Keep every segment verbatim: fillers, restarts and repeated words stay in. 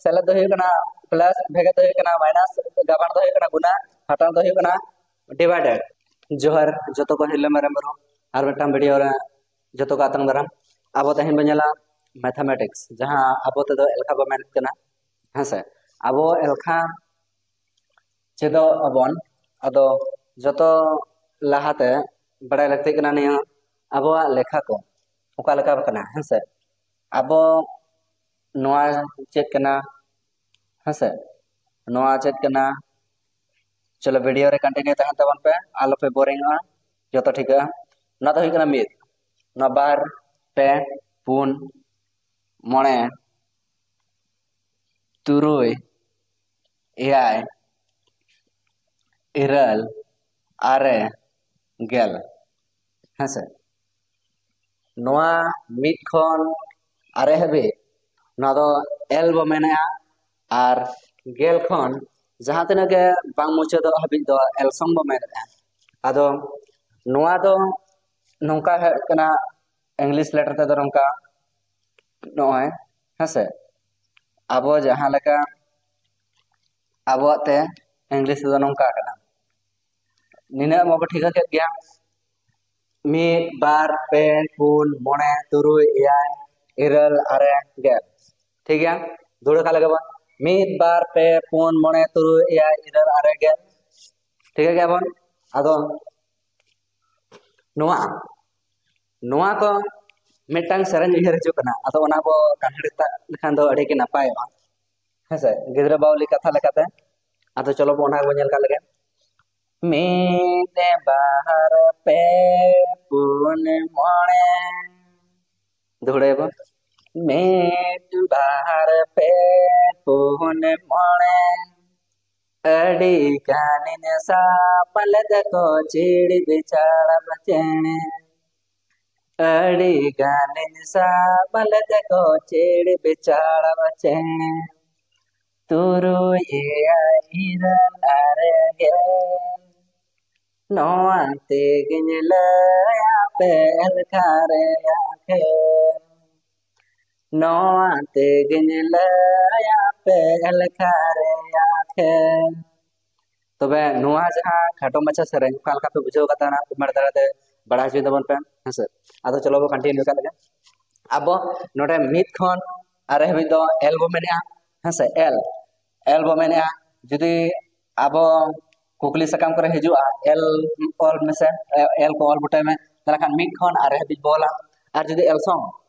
ᱥᱮᱞᱮᱫ ᱫᱚ ᱦᱩᱭᱩᱜ ᱠᱟᱱᱟ ᱯᱞᱟᱥ, ᱵᱷᱮᱜᱟᱨ ᱫᱚ ᱦᱩᱭᱩᱜ ᱠᱟᱱᱟ ᱢᱟᱭᱱᱟᱥ, ᱜᱟᱵᱟᱬ ᱫᱚ ᱦᱩᱭᱩᱜ ᱠᱟᱱᱟ ᱜᱩᱱᱟ, ᱦᱟᱹᱴᱟᱬ ᱫᱚ ᱦᱩᱭᱩᱜ ᱠᱟᱱᱟ ᱰᱤᱵᱷᱟᱭᱰᱮᱰ᱾ ᱡᱚᱦᱟᱨ ᱡᱚᱛᱚ ᱠᱚ ᱦᱤᱨᱞᱟᱹ ᱢᱟᱨᱮ ᱵᱩᱨᱩ, ᱟᱨ ᱢᱤᱫᱴᱟᱝ ᱵᱷᱤᱰᱤᱭᱳ ᱨᱮ ᱡᱚᱛᱚ ᱠᱚ ᱟᱛᱟᱝ ᱫᱟᱨᱟᱢ᱾ ᱟᱵᱚ ᱛᱮᱦᱮᱧ ᱵᱚᱱ ᱧᱮᱞᱟ ᱢᱮᱛᱷᱟᱢᱮᱴᱤᱠᱥ, ᱡᱟᱦᱟᱸ ᱟᱵᱚ ᱛᱮᱫᱚ ᱮᱞᱠᱷᱟ ᱵᱚ ᱢᱮᱱᱮᱫ ᱠᱟᱱᱟ᱾ ᱦᱮᱸᱥᱮ, ᱟᱵᱚ ᱮᱞᱠᱷᱟ ᱪᱮᱫᱚᱜ ᱟᱵᱚᱱ᱾ ᱟᱫᱚ ᱡᱚᱛᱚ ᱞᱟᱦᱟᱛᱮ ᱵᱟᱲᱟᱭ ᱞᱟᱹᱠᱛᱤᱜ ᱠᱟᱱᱟ ᱱᱤᱭᱟᱹ ᱟᱵᱚᱣᱟᱜ ᱞᱮᱠᱷᱟ ᱠᱚ ᱚᱠᱟ ᱞᱮᱠᱟ ᱠᱟᱱᱟ᱾ ᱦᱮᱸᱥᱮ, ᱟᱵᱚ ᱱᱚᱣᱟ ᱪᱮᱫ ᱠᱟᱱᱟ? ᱦᱮᱸᱥᱮ, ᱱᱚᱣᱟ ᱪᱮᱫ ᱠᱟᱱᱟ? ᱪᱚᱞᱚ, ᱵᱷᱤᱰᱤᱭᱳ ᱨᱮ ᱠᱚᱱᱴᱤᱱᱤᱭᱩ ᱛᱟᱦᱮᱱ ᱛᱟᱵᱚᱱ ᱯᱮ, ᱟᱞᱚᱯᱮ ᱵᱳᱨᱤᱝᱚᱜᱼᱟ, ᱡᱚᱛᱚ ᱴᱷᱤᱠᱟᱹᱜᱼᱟ᱾ ᱱᱚᱣᱟ ᱫᱚ ᱦᱩᱭᱩᱜ ᱠᱟᱱᱟ ᱢᱤᱫ, ᱱᱚᱣᱟ ᱵᱟᱨ, ᱯᱮ, ᱯᱩᱱ, ᱢᱚᱬᱮ, ᱛᱩᱨᱩᱭ, ᱮᱭᱟᱭ, ᱤᱨᱟᱹᱞ, ᱟᱨᱮ, ᱜᱮᱞ᱾ ᱦᱮᱸᱥᱮ, ᱱᱚᱣᱟ ᱢᱤᱫ ᱠᱷᱚᱱ ᱟᱨᱮ ᱦᱟᱹᱵᱤᱡ, ᱱᱚᱣᱟ ᱫᱚ ᱮᱞ ᱵᱚ ᱢᱮᱱᱮᱜᱼᱟ, ᱟᱨ ᱜᱮᱞ ᱠᱷᱚᱱ ᱡᱟᱦᱟᱸ ᱛᱤᱱᱟᱹᱜ ᱜᱮ ᱵᱟᱝ ᱢᱩᱪᱟᱹᱫᱚᱜ ᱦᱟᱹᱵᱤᱡ ᱫᱚ ᱮᱞ ᱥᱚᱝ ᱵᱚ ᱢᱮᱱᱮᱜᱼᱟ᱾ ᱟᱫᱚ ᱱᱚᱣᱟ ᱫᱚ ᱱᱚᱝᱠᱟ ᱦᱮᱡ ᱠᱟᱱᱟ, ᱤᱝᱞᱤᱥ ᱞᱮᱴᱟᱨ ᱛᱮᱫᱚ ᱱᱚᱝᱠᱟ, ᱱᱚᱜᱼᱚᱭ, ᱦᱮᱸᱥᱮ, ᱟᱵᱚ ᱡᱟᱦᱟᱸ ᱞᱮᱠᱟ ᱟᱵᱚᱣᱟᱜ ᱛᱮ ᱤᱝᱞᱤᱥ ᱛᱮᱫᱚ ᱱᱚᱝᱠᱟ ᱠᱟᱱᱟ, ᱱᱤᱱᱟᱹᱜ ᱢᱟᱵᱚ ᱴᱷᱤᱠᱟᱹ ᱠᱮᱫ ᱜᱮᱭᱟ, ᱢᱤᱫ, ᱵᱟᱨ, ᱯᱮ, ᱯᱩᱱ, ᱢᱚᱬᱮ, ᱛᱩᱨᱩᱭ, ᱮᱭᱟᱭ, ᱤᱨᱟᱹᱞ, ᱟᱨᱮ, ᱜᱮᱞ᱾ ᱴᱷᱤᱠ ᱜᱮᱭᱟ, ᱫᱷᱩᱲᱟᱹ ᱠᱟᱜ ᱞᱮᱜᱮ ᱵᱚᱱ, ᱢᱤᱫ, ᱵᱟᱨ, ᱯᱮ, ᱯᱩᱱ, ᱢᱚᱬᱮ, ᱛᱩᱨᱩᱭ, ᱮᱭᱟᱭ, ᱤᱨᱟᱹᱞ, ᱟᱨᱮ, ᱜᱮᱞ᱾ ᱴᱷᱤᱠᱟᱹ ᱜᱮᱭᱟ ᱵᱚᱱ᱾ ᱟᱫᱚ ᱱᱚᱣᱟ, ᱱᱚᱣᱟ ᱠᱚ ᱢᱤᱫᱴᱟᱝ ᱥᱮᱨᱮᱧ ᱩᱭᱦᱟᱹᱨ ᱦᱤᱡᱩᱜ ᱠᱟᱱᱟ, ᱟᱫᱚ ᱚᱱᱟ ᱵᱚ ᱠᱟᱱᱦᱟᱲᱤ ᱛᱟᱜ ᱞᱮᱠᱷᱟᱱ ᱫᱚ ᱟᱹᱰᱤ ᱜᱮ ᱱᱟᱯᱟᱭᱚᱜᱼᱟ᱾ ᱦᱮᱸᱥᱮ, ᱜᱤᱫᱽᱨᱟᱹ ᱵᱟᱣᱞᱤ ᱠᱟᱛᱷᱟ ᱞᱮᱠᱟᱛᱮ᱾ ᱟᱫᱚ ᱪᱚᱞᱚ ᱵᱚ ᱚᱱᱟ ᱵᱚ ᱧᱮᱞ ᱠᱟᱜ ᱞᱮᱜᱮ᱾ ᱢᱤᱫ, ᱵᱟᱨ, ᱯᱮ, ᱯᱩᱱ, ᱢᱚᱬᱮ᱾ ᱫᱩᱦᱲᱟᱹᱭᱟᱵᱚᱱ᱾ ᱢᱤᱫ, ᱵᱟᱨ, ᱯᱮ, ᱯᱩᱱ, ᱢᱚᱬᱮ᱾ ᱟᱹᱰᱤ ᱜᱟᱱᱤᱧ ᱥᱟᱵ ᱞᱮᱫ ᱠᱚ ᱪᱤᱲ ᱵᱤᱪᱟᱲᱟᱢ ᱪᱮᱬᱮ᱾ ᱟᱹᱰᱤ ᱜᱟᱱᱤᱧ ᱥᱟᱵ ᱞᱮᱫ ᱠᱚ ᱪᱤᱲ ᱵᱤᱪᱟᱲᱟᱢ ᱪᱮᱬᱮ᱾ ᱛᱩᱨᱩᱭ, ᱮᱭᱟᱭ, ᱤᱨᱟᱹᱞ, ᱟᱨᱮ, ᱜᱮᱞ᱾ ᱱᱚᱣᱟ ᱛᱮᱜᱤᱧ ᱞᱟᱹᱭᱟ ᱯᱮ ᱮᱞᱠᱷᱟ ᱨᱮᱭᱟᱜ ᱠᱷᱮᱞ᱾ ᱱᱚᱣᱟ ᱛᱮᱜᱤᱧ ᱞᱟᱹᱭᱟ ᱯᱮ ᱞᱮᱠᱷᱟ ᱨᱮᱭᱟᱜ ᱠᱷᱮᱞ᱾ ᱛᱚᱵᱮ ᱱᱚᱣᱟ ᱡᱟᱦᱟᱸ ᱠᱷᱟᱴᱚ ᱢᱟᱪᱷᱟ ᱥᱮᱨᱮᱧ ᱚᱠᱟ ᱞᱮᱠᱟ ᱯᱮ ᱵᱩᱡᱷᱟᱹᱣ ᱠᱟᱫᱟ ᱚᱱᱟ ᱠᱚᱢᱮᱱᱴ ᱫᱟᱨᱟᱭ ᱛᱮ ᱵᱟᱲᱟᱭ ᱦᱚᱪᱚᱭ ᱛᱟᱵᱚᱱ ᱯᱮ, ᱦᱮᱸᱥᱮ᱾ ᱟᱫᱚ ᱪᱚᱞᱚ ᱵᱚ ᱠᱚᱱᱴᱤᱱᱤᱭᱩ ᱠᱟᱜ ᱞᱮᱜᱮ᱾ ᱟᱵᱚ ᱱᱚᱰᱮ ᱢᱤᱫ ᱠᱷᱚᱱ ᱟᱨᱮ ᱦᱟᱹᱵᱤᱡ ᱫᱚ ᱮᱞ ᱵᱚ ᱢᱮᱱᱮᱜᱼᱟ, ᱦᱮᱸᱥᱮ, ᱮᱞ, ᱮᱞ ᱵᱚ ᱢᱮᱱᱮᱜᱼᱟ᱾ ᱡᱩᱫᱤ ᱟᱵᱚ ᱠᱩᱠᱞᱤ ᱥᱟᱠᱟᱢ ᱠᱚᱨᱮ ᱦᱤᱡᱩᱜᱼᱟ, ᱮᱞ ᱚᱞ ᱢᱮᱥᱮ, ᱮᱞ ᱠᱚ ᱚᱞ ᱵᱩᱴᱟᱹᱭ ᱢᱮ, ᱛᱟᱦᱚᱞᱮ ᱠᱷᱟᱱ ᱢᱤᱫ ᱠᱷᱚᱱ ᱟᱨᱮ ᱦᱟᱹᱵᱤᱡ ᱵᱚ ᱚᱞᱟ᱾ ᱟᱨ ᱡᱩᱫᱤ ᱮᱞ ᱥᱚᱝ,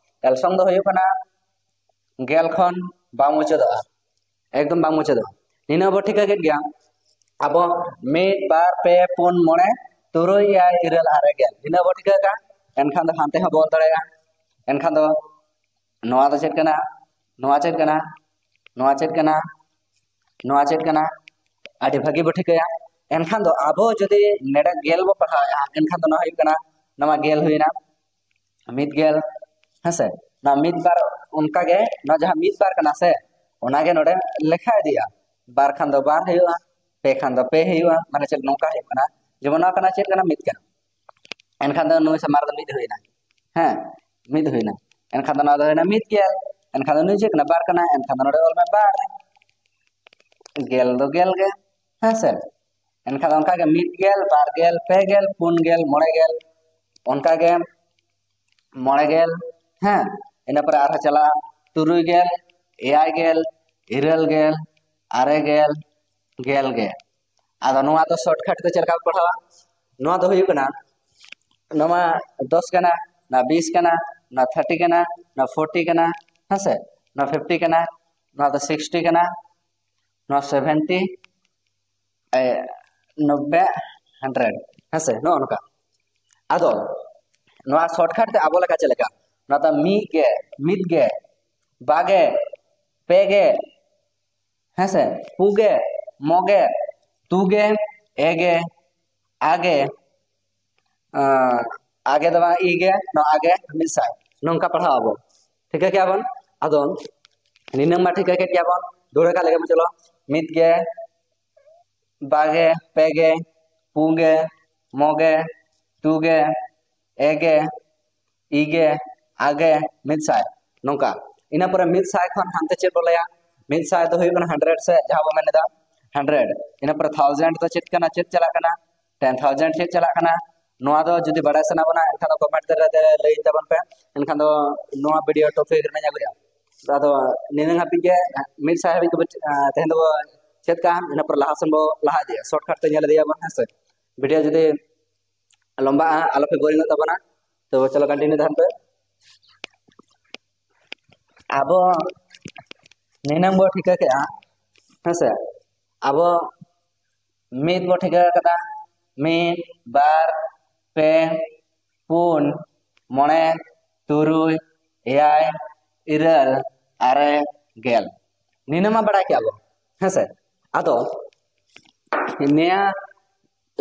ᱮᱞ ᱥᱚᱝ ᱫᱚ ᱦᱩᱭᱩᱜ ᱠᱟᱱᱟ ᱜᱮᱞ ᱠᱷᱚᱱ ᱵᱟᱝ ᱢᱩᱪᱟᱹᱫᱚᱜᱼᱟ, ᱮᱠᱫᱚᱢ ᱵᱟᱝ ᱢᱩᱪᱟᱹᱫᱚᱜᱼᱟ᱾ ᱱᱤᱱᱟᱹᱜ ᱵᱚ ᱴᱷᱤᱠᱟᱹ ᱠᱮᱫ ᱜᱮᱭᱟ, ᱟᱵᱚ ᱢᱤᱫ, ᱵᱟᱨ, ᱯᱮ, ᱯᱩᱱ, ᱢᱚᱬᱮ, ᱛᱩᱨᱩᱭ, ᱮᱭᱟᱭ, ᱤᱨᱟᱹᱞ, ᱟᱨᱮ, ᱜᱮᱞ, ᱱᱤᱱᱟᱹᱜ ᱵᱚ ᱴᱷᱤᱠᱟᱹ ᱠᱟᱜᱼᱟ᱾ ᱮᱱᱠᱷᱟᱱ ᱫᱚ ᱦᱟᱱᱛᱮ ᱦᱚᱸ ᱵᱚ ᱚᱞ ᱫᱟᱲᱮᱭᱟᱜᱼᱟ᱾ ᱮᱱᱠᱷᱟᱱ ᱫᱚ ᱱᱚᱣᱟ ᱫᱚ ᱪᱮᱫ ᱠᱟᱱᱟ? ᱱᱚᱣᱟ ᱪᱮᱫ ᱠᱟᱱᱟ? ᱱᱚᱣᱟ ᱪᱮᱫ ᱠᱟᱱᱟ? ᱱᱚᱣᱟ ᱪᱮᱫ ᱠᱟᱱᱟ? ᱟᱹᱰᱤ ᱵᱷᱟᱹᱜᱤ ᱵᱚ ᱴᱷᱤᱠᱟᱹᱭᱟ᱾ ᱮᱱᱠᱷᱟᱱ ᱫᱚ ᱟᱵᱚ ᱡᱩᱫᱤ ᱱᱚᱰᱮ ᱜᱮᱞ ᱵᱚ ᱯᱟᱲᱦᱟᱣᱮᱫᱼᱟ, ᱮᱱᱠᱷᱟᱱ ᱫᱚ ᱱᱚᱣᱟ ᱦᱩᱭᱩᱜ ᱠᱟᱱᱟ, ᱱᱚᱣᱟ ᱜᱮᱞ ᱦᱩᱭᱱᱟ, ᱢᱤᱫ ᱜᱮᱞ, ᱦᱮᱸᱥᱮ? ᱱᱚᱣᱟ ᱢᱤᱫ ᱵᱟᱨ, ᱚᱱᱠᱟᱜᱮ ᱱᱚᱣᱟ ᱡᱟᱦᱟᱸ ᱢᱤᱫ ᱵᱟᱨ ᱠᱟᱱᱟ ᱥᱮ, ᱚᱱᱟᱜᱮ ᱱᱚᱰᱮ ᱞᱮᱠᱷᱟ ᱤᱫᱤᱜᱼᱟ᱾ ᱵᱟᱨ ᱠᱷᱟᱱ ᱫᱚ ᱵᱟᱨ ᱦᱩᱭᱩᱜᱼᱟ, ᱯᱮ ᱠᱷᱟᱱ ᱫᱚ ᱯᱮ ᱦᱩᱭᱩᱜᱼᱟ, ᱢᱟᱱᱮ ᱪᱮᱫ ᱱᱚᱝᱠᱟ ᱦᱩᱭᱩᱜ ᱠᱟᱱᱟ᱾ ᱡᱮᱢᱚᱱ ᱱᱚᱣᱟ ᱠᱟᱱᱟ ᱪᱮᱫ ᱠᱟᱱᱟ? ᱢᱤᱫ ᱠᱟᱱᱟ᱾ ᱮᱱᱠᱷᱟᱱ ᱫᱚ ᱱᱩᱭ ᱥᱟᱢᱟᱝ ᱨᱮᱫᱚ ᱢᱤᱫ ᱦᱩᱭᱱᱟ, ᱦᱮᱸ, ᱢᱤᱫ ᱦᱩᱭᱱᱟ᱾ ᱮᱱᱠᱷᱟᱱ ᱫᱚ ᱱᱚᱣᱟ ᱫᱚ ᱦᱩᱭᱱᱟ ᱢᱤᱫ ᱜᱮᱞ᱾ ᱮᱱᱠᱷᱟᱱ ᱫᱚ ᱱᱩᱭ ᱪᱮᱫ ᱠᱟᱱᱟ? ᱵᱟᱨ ᱠᱟᱱᱟ᱾ ᱮᱱᱠᱷᱟᱱ ᱫᱚ ᱱᱚᱰᱮ ᱚᱞ ᱢᱮ ᱵᱟᱨ᱾ ᱜᱮᱞ ᱫᱚ ᱜᱮᱞ ᱜᱮ, ᱦᱮᱸ ᱥᱮ? ᱮᱱᱠᱷᱟᱱ ᱫᱚ ᱚᱱᱠᱟ ᱜᱮ ᱢᱤᱫ ᱜᱮᱞ, ᱵᱟᱨ ᱜᱮᱞ, ᱯᱮ ᱜᱮᱞ, ᱯᱩᱱ ᱜᱮᱞ, ᱢᱚᱬᱮ ᱜᱮᱞ, ᱚᱱᱠᱟ ᱜᱮ ᱢᱚᱬᱮ ᱜᱮᱞ, ᱦᱮᱸ, ᱤᱱᱟᱹ ᱯᱚᱨᱮ ᱟᱨᱦᱚᱸ ᱪᱟᱞᱟᱜᱼᱟ ᱛᱩᱨᱩᱭ ᱜᱮᱞ, ᱮᱭᱟᱭ ᱜᱮᱞ, ᱤᱨᱟᱹᱞ ᱜᱮᱞ, ᱟᱨᱮ ᱜᱮᱞ, ᱜᱮᱞ ᱜᱮ᱾ ᱟᱫᱚ ᱱᱚᱣᱟ ᱫᱚ ᱥᱚᱨᱴᱠᱟᱴ ᱛᱮ ᱪᱮᱫ ᱞᱮᱠᱟ ᱠᱚ ᱯᱟᱲᱦᱟᱣᱟ? ᱱᱚᱣᱟ ᱫᱚ ᱦᱩᱭᱩᱜ ᱠᱟᱱᱟ, ᱱᱚᱣᱟ ᱫᱚᱥ ᱠᱟᱱᱟ, ᱱᱚᱣᱟ ᱵᱤᱥ ᱠᱟᱱᱟ, ᱱᱚᱣᱟ ᱛᱷᱟᱨᱴᱤ ᱠᱟᱱᱟ, ᱱᱚᱣᱟ ᱯᱷᱳᱨᱴᱤ ᱠᱟᱱᱟ, ᱦᱮᱸ ᱥᱮ, ᱱᱚᱣᱟ ᱯᱷᱤᱯᱴᱤ ᱠᱟᱱᱟ, ᱱᱚᱣᱟ ᱫᱚ ᱥᱤᱠᱥᱴᱤ ᱠᱟᱱᱟ, ᱱᱚᱣᱟ ᱥᱮᱵᱷᱮᱱᱴᱤ, ᱮ, ᱱᱚᱵᱵᱮ, ᱦᱟᱱᱰᱨᱮᱰ, ᱦᱮᱸ ᱥᱮ, ᱱᱚᱜᱼᱚ ᱱᱚᱝᱠᱟ᱾ ᱟᱫᱚ ᱱᱚᱣᱟ ᱥᱚᱨᱴᱠᱟᱴ ᱛᱮ ᱟᱵᱚ ᱞᱮᱠᱟ ᱪᱮᱫ ᱞᱮᱠᱟ? ᱱᱚᱣᱟ ᱫᱚ ᱢᱤᱫ ᱜᱮ, ᱢᱤᱫ ᱜᱮ, ᱵᱟᱜᱮ, ᱯᱮ ᱜᱮ, ᱦᱮᱸ ᱥᱮ, ᱯᱩ ᱜᱮ, ᱢᱚ ᱜᱮ, ᱛᱩ ᱜᱮ, ᱮ ᱜᱮ, ᱟ ᱜᱮ, ᱟᱸ, ᱟ ᱜᱮ ᱫᱚ ᱵᱟᱝ, ᱤ ᱜᱮ, ᱱᱚᱣᱟ ᱟ ᱜᱮ ᱢᱤᱫ ᱥᱟᱭ, ᱱᱚᱝᱠᱟ ᱯᱟᱲᱦᱟᱣ ᱟᱵᱚ᱾ ᱴᱷᱤᱠᱟᱹ ᱠᱮᱜᱼᱟ ᱵᱚᱱ? ᱟᱫᱚ ᱱᱤᱱᱟᱹᱝ ᱢᱟ ᱴᱷᱤᱠᱟᱹ ᱠᱮᱫ ᱜᱮᱭᱟ ᱵᱚᱱ, ᱫᱚᱦᱲᱟ ᱠᱟᱜ ᱞᱮᱜᱮ ᱵᱚᱱ, ᱪᱚᱞᱚ, ᱢᱤᱫ ᱜᱮ, ᱵᱟᱜᱮ, ᱯᱮ ᱜᱮ, ᱯᱩ ᱜᱮ, ᱢᱚ ᱜᱮ, ᱛᱩ ᱜᱮ, ᱮ ᱜᱮ, ᱤ ᱜᱮ, ᱟ ᱜᱮ, ᱢᱤᱫ ᱥᱟᱭ, ᱱᱚᱝᱠᱟ᱾ ᱤᱱᱟᱹ ᱯᱚᱨᱮ ᱢᱤᱫ ᱥᱟᱭ ᱠᱷᱚᱱ ᱦᱟᱱᱛᱮ ᱪᱮᱫ ᱵᱚ ᱞᱟᱹᱭᱟ? ᱢᱤᱫ ᱥᱟᱭ ᱫᱚ ᱦᱩᱭᱩᱜ ᱠᱟᱱᱟ ᱦᱟᱱᱰᱨᱮᱰ ᱥᱮ ᱡᱟᱦᱟᱸ ᱵᱚ ᱢᱮᱱ ᱮᱫᱟ ᱦᱟᱱᱰᱨᱮᱰ᱾ ᱤᱱᱟᱹ ᱯᱚᱨᱮ ᱛᱷᱟᱣᱡᱮᱱᱰ ᱫᱚ ᱪᱮᱫ ᱠᱟᱱᱟ, ᱪᱮᱫ ᱪᱟᱞᱟᱜ ᱠᱟᱱᱟ, ᱴᱮᱱ ᱛᱷᱟᱣᱡᱮᱱᱰ ᱪᱮᱫ ᱪᱟᱞᱟᱜ ᱠᱟᱱᱟ? ᱱᱚᱣᱟ ᱫᱚ ᱡᱩᱫᱤ ᱵᱟᱲᱟᱭ ᱥᱟᱱᱟ ᱵᱚᱱᱟ ᱮᱱᱠᱷᱟᱱ ᱫᱚ ᱠᱚᱢᱮᱱᱴ ᱨᱮ ᱞᱟᱹᱭ ᱛᱟᱵᱚᱱ ᱯᱮ᱾ ᱮᱱᱠᱷᱟᱱ ᱫᱚ ᱱᱚᱣᱟ ᱵᱷᱤᱰᱤᱭᱳ ᱴᱚᱯᱤᱠ ᱨᱮᱱᱟᱜ ᱟᱹᱜᱩᱭᱟ᱾ ᱟᱫᱚ ᱱᱤᱱᱟᱹᱝ ᱦᱟᱹᱵᱤᱡ ᱜᱮ ᱢᱤᱫ ᱥᱟᱭ ᱦᱟᱹᱵᱤᱡ ᱜᱮᱵᱚ ᱪᱮ- ᱛᱮᱦᱮᱧ ᱫᱚᱵᱚ ᱪᱮᱫ ᱠᱟᱜᱼᱟ᱾ ᱤᱱᱟᱹ ᱯᱚᱨᱮ ᱞᱟᱦᱟ ᱥᱮᱱ ᱵᱚ ᱞᱟᱦᱟ ᱤᱫᱤᱭᱟ᱾ ᱥᱚᱨᱴ ᱠᱟᱴ ᱛᱮ ᱧᱮᱞ ᱤᱫᱤᱭᱟᱵᱚᱱ, ᱦᱮᱸ ᱥᱮ᱾ ᱵᱷᱤᱰᱤᱭᱳ ᱡᱩᱫᱤ ᱞᱚᱢᱵᱟᱜᱼᱟ, ᱟᱞᱚᱯᱮ ᱵᱳᱨᱤᱝᱚᱜ ᱛᱟᱵᱚᱱᱟ᱾ ᱛᱚ ᱪᱚᱞᱚ ᱠᱚᱱᱴᱤᱱᱤᱭᱩ ᱛᱟᱦᱮᱱ ᱯᱮ᱾ ᱟᱵᱚ ᱱᱤᱱᱟᱹᱝ ᱵᱚ ᱴᱷᱤᱠᱟᱹ ᱠᱮᱜᱼᱟ, ᱦᱮᱸ ᱥᱮ᱾ ᱟᱵᱚ ᱢᱤᱫ ᱵᱚ ᱴᱷᱤᱠᱟᱹ ᱠᱟᱫᱟ, ᱢᱤᱫ, ᱵᱟᱨ, ᱯᱮ, ᱯᱩᱱ, ᱢᱚᱬᱮ, ᱛᱩᱨᱩᱭ, ᱮᱭᱟᱭ, ᱤᱨᱟᱹᱞ, ᱟᱨᱮ, ᱜᱮᱞ᱾ ᱱᱤᱱᱟᱹ ᱢᱟ ᱵᱟᱲᱟᱭ ᱠᱮᱜᱼᱟ ᱵᱚ, ᱦᱮᱸ ᱥᱮ᱾ ᱟᱫᱚ ᱱᱤᱭᱟᱹ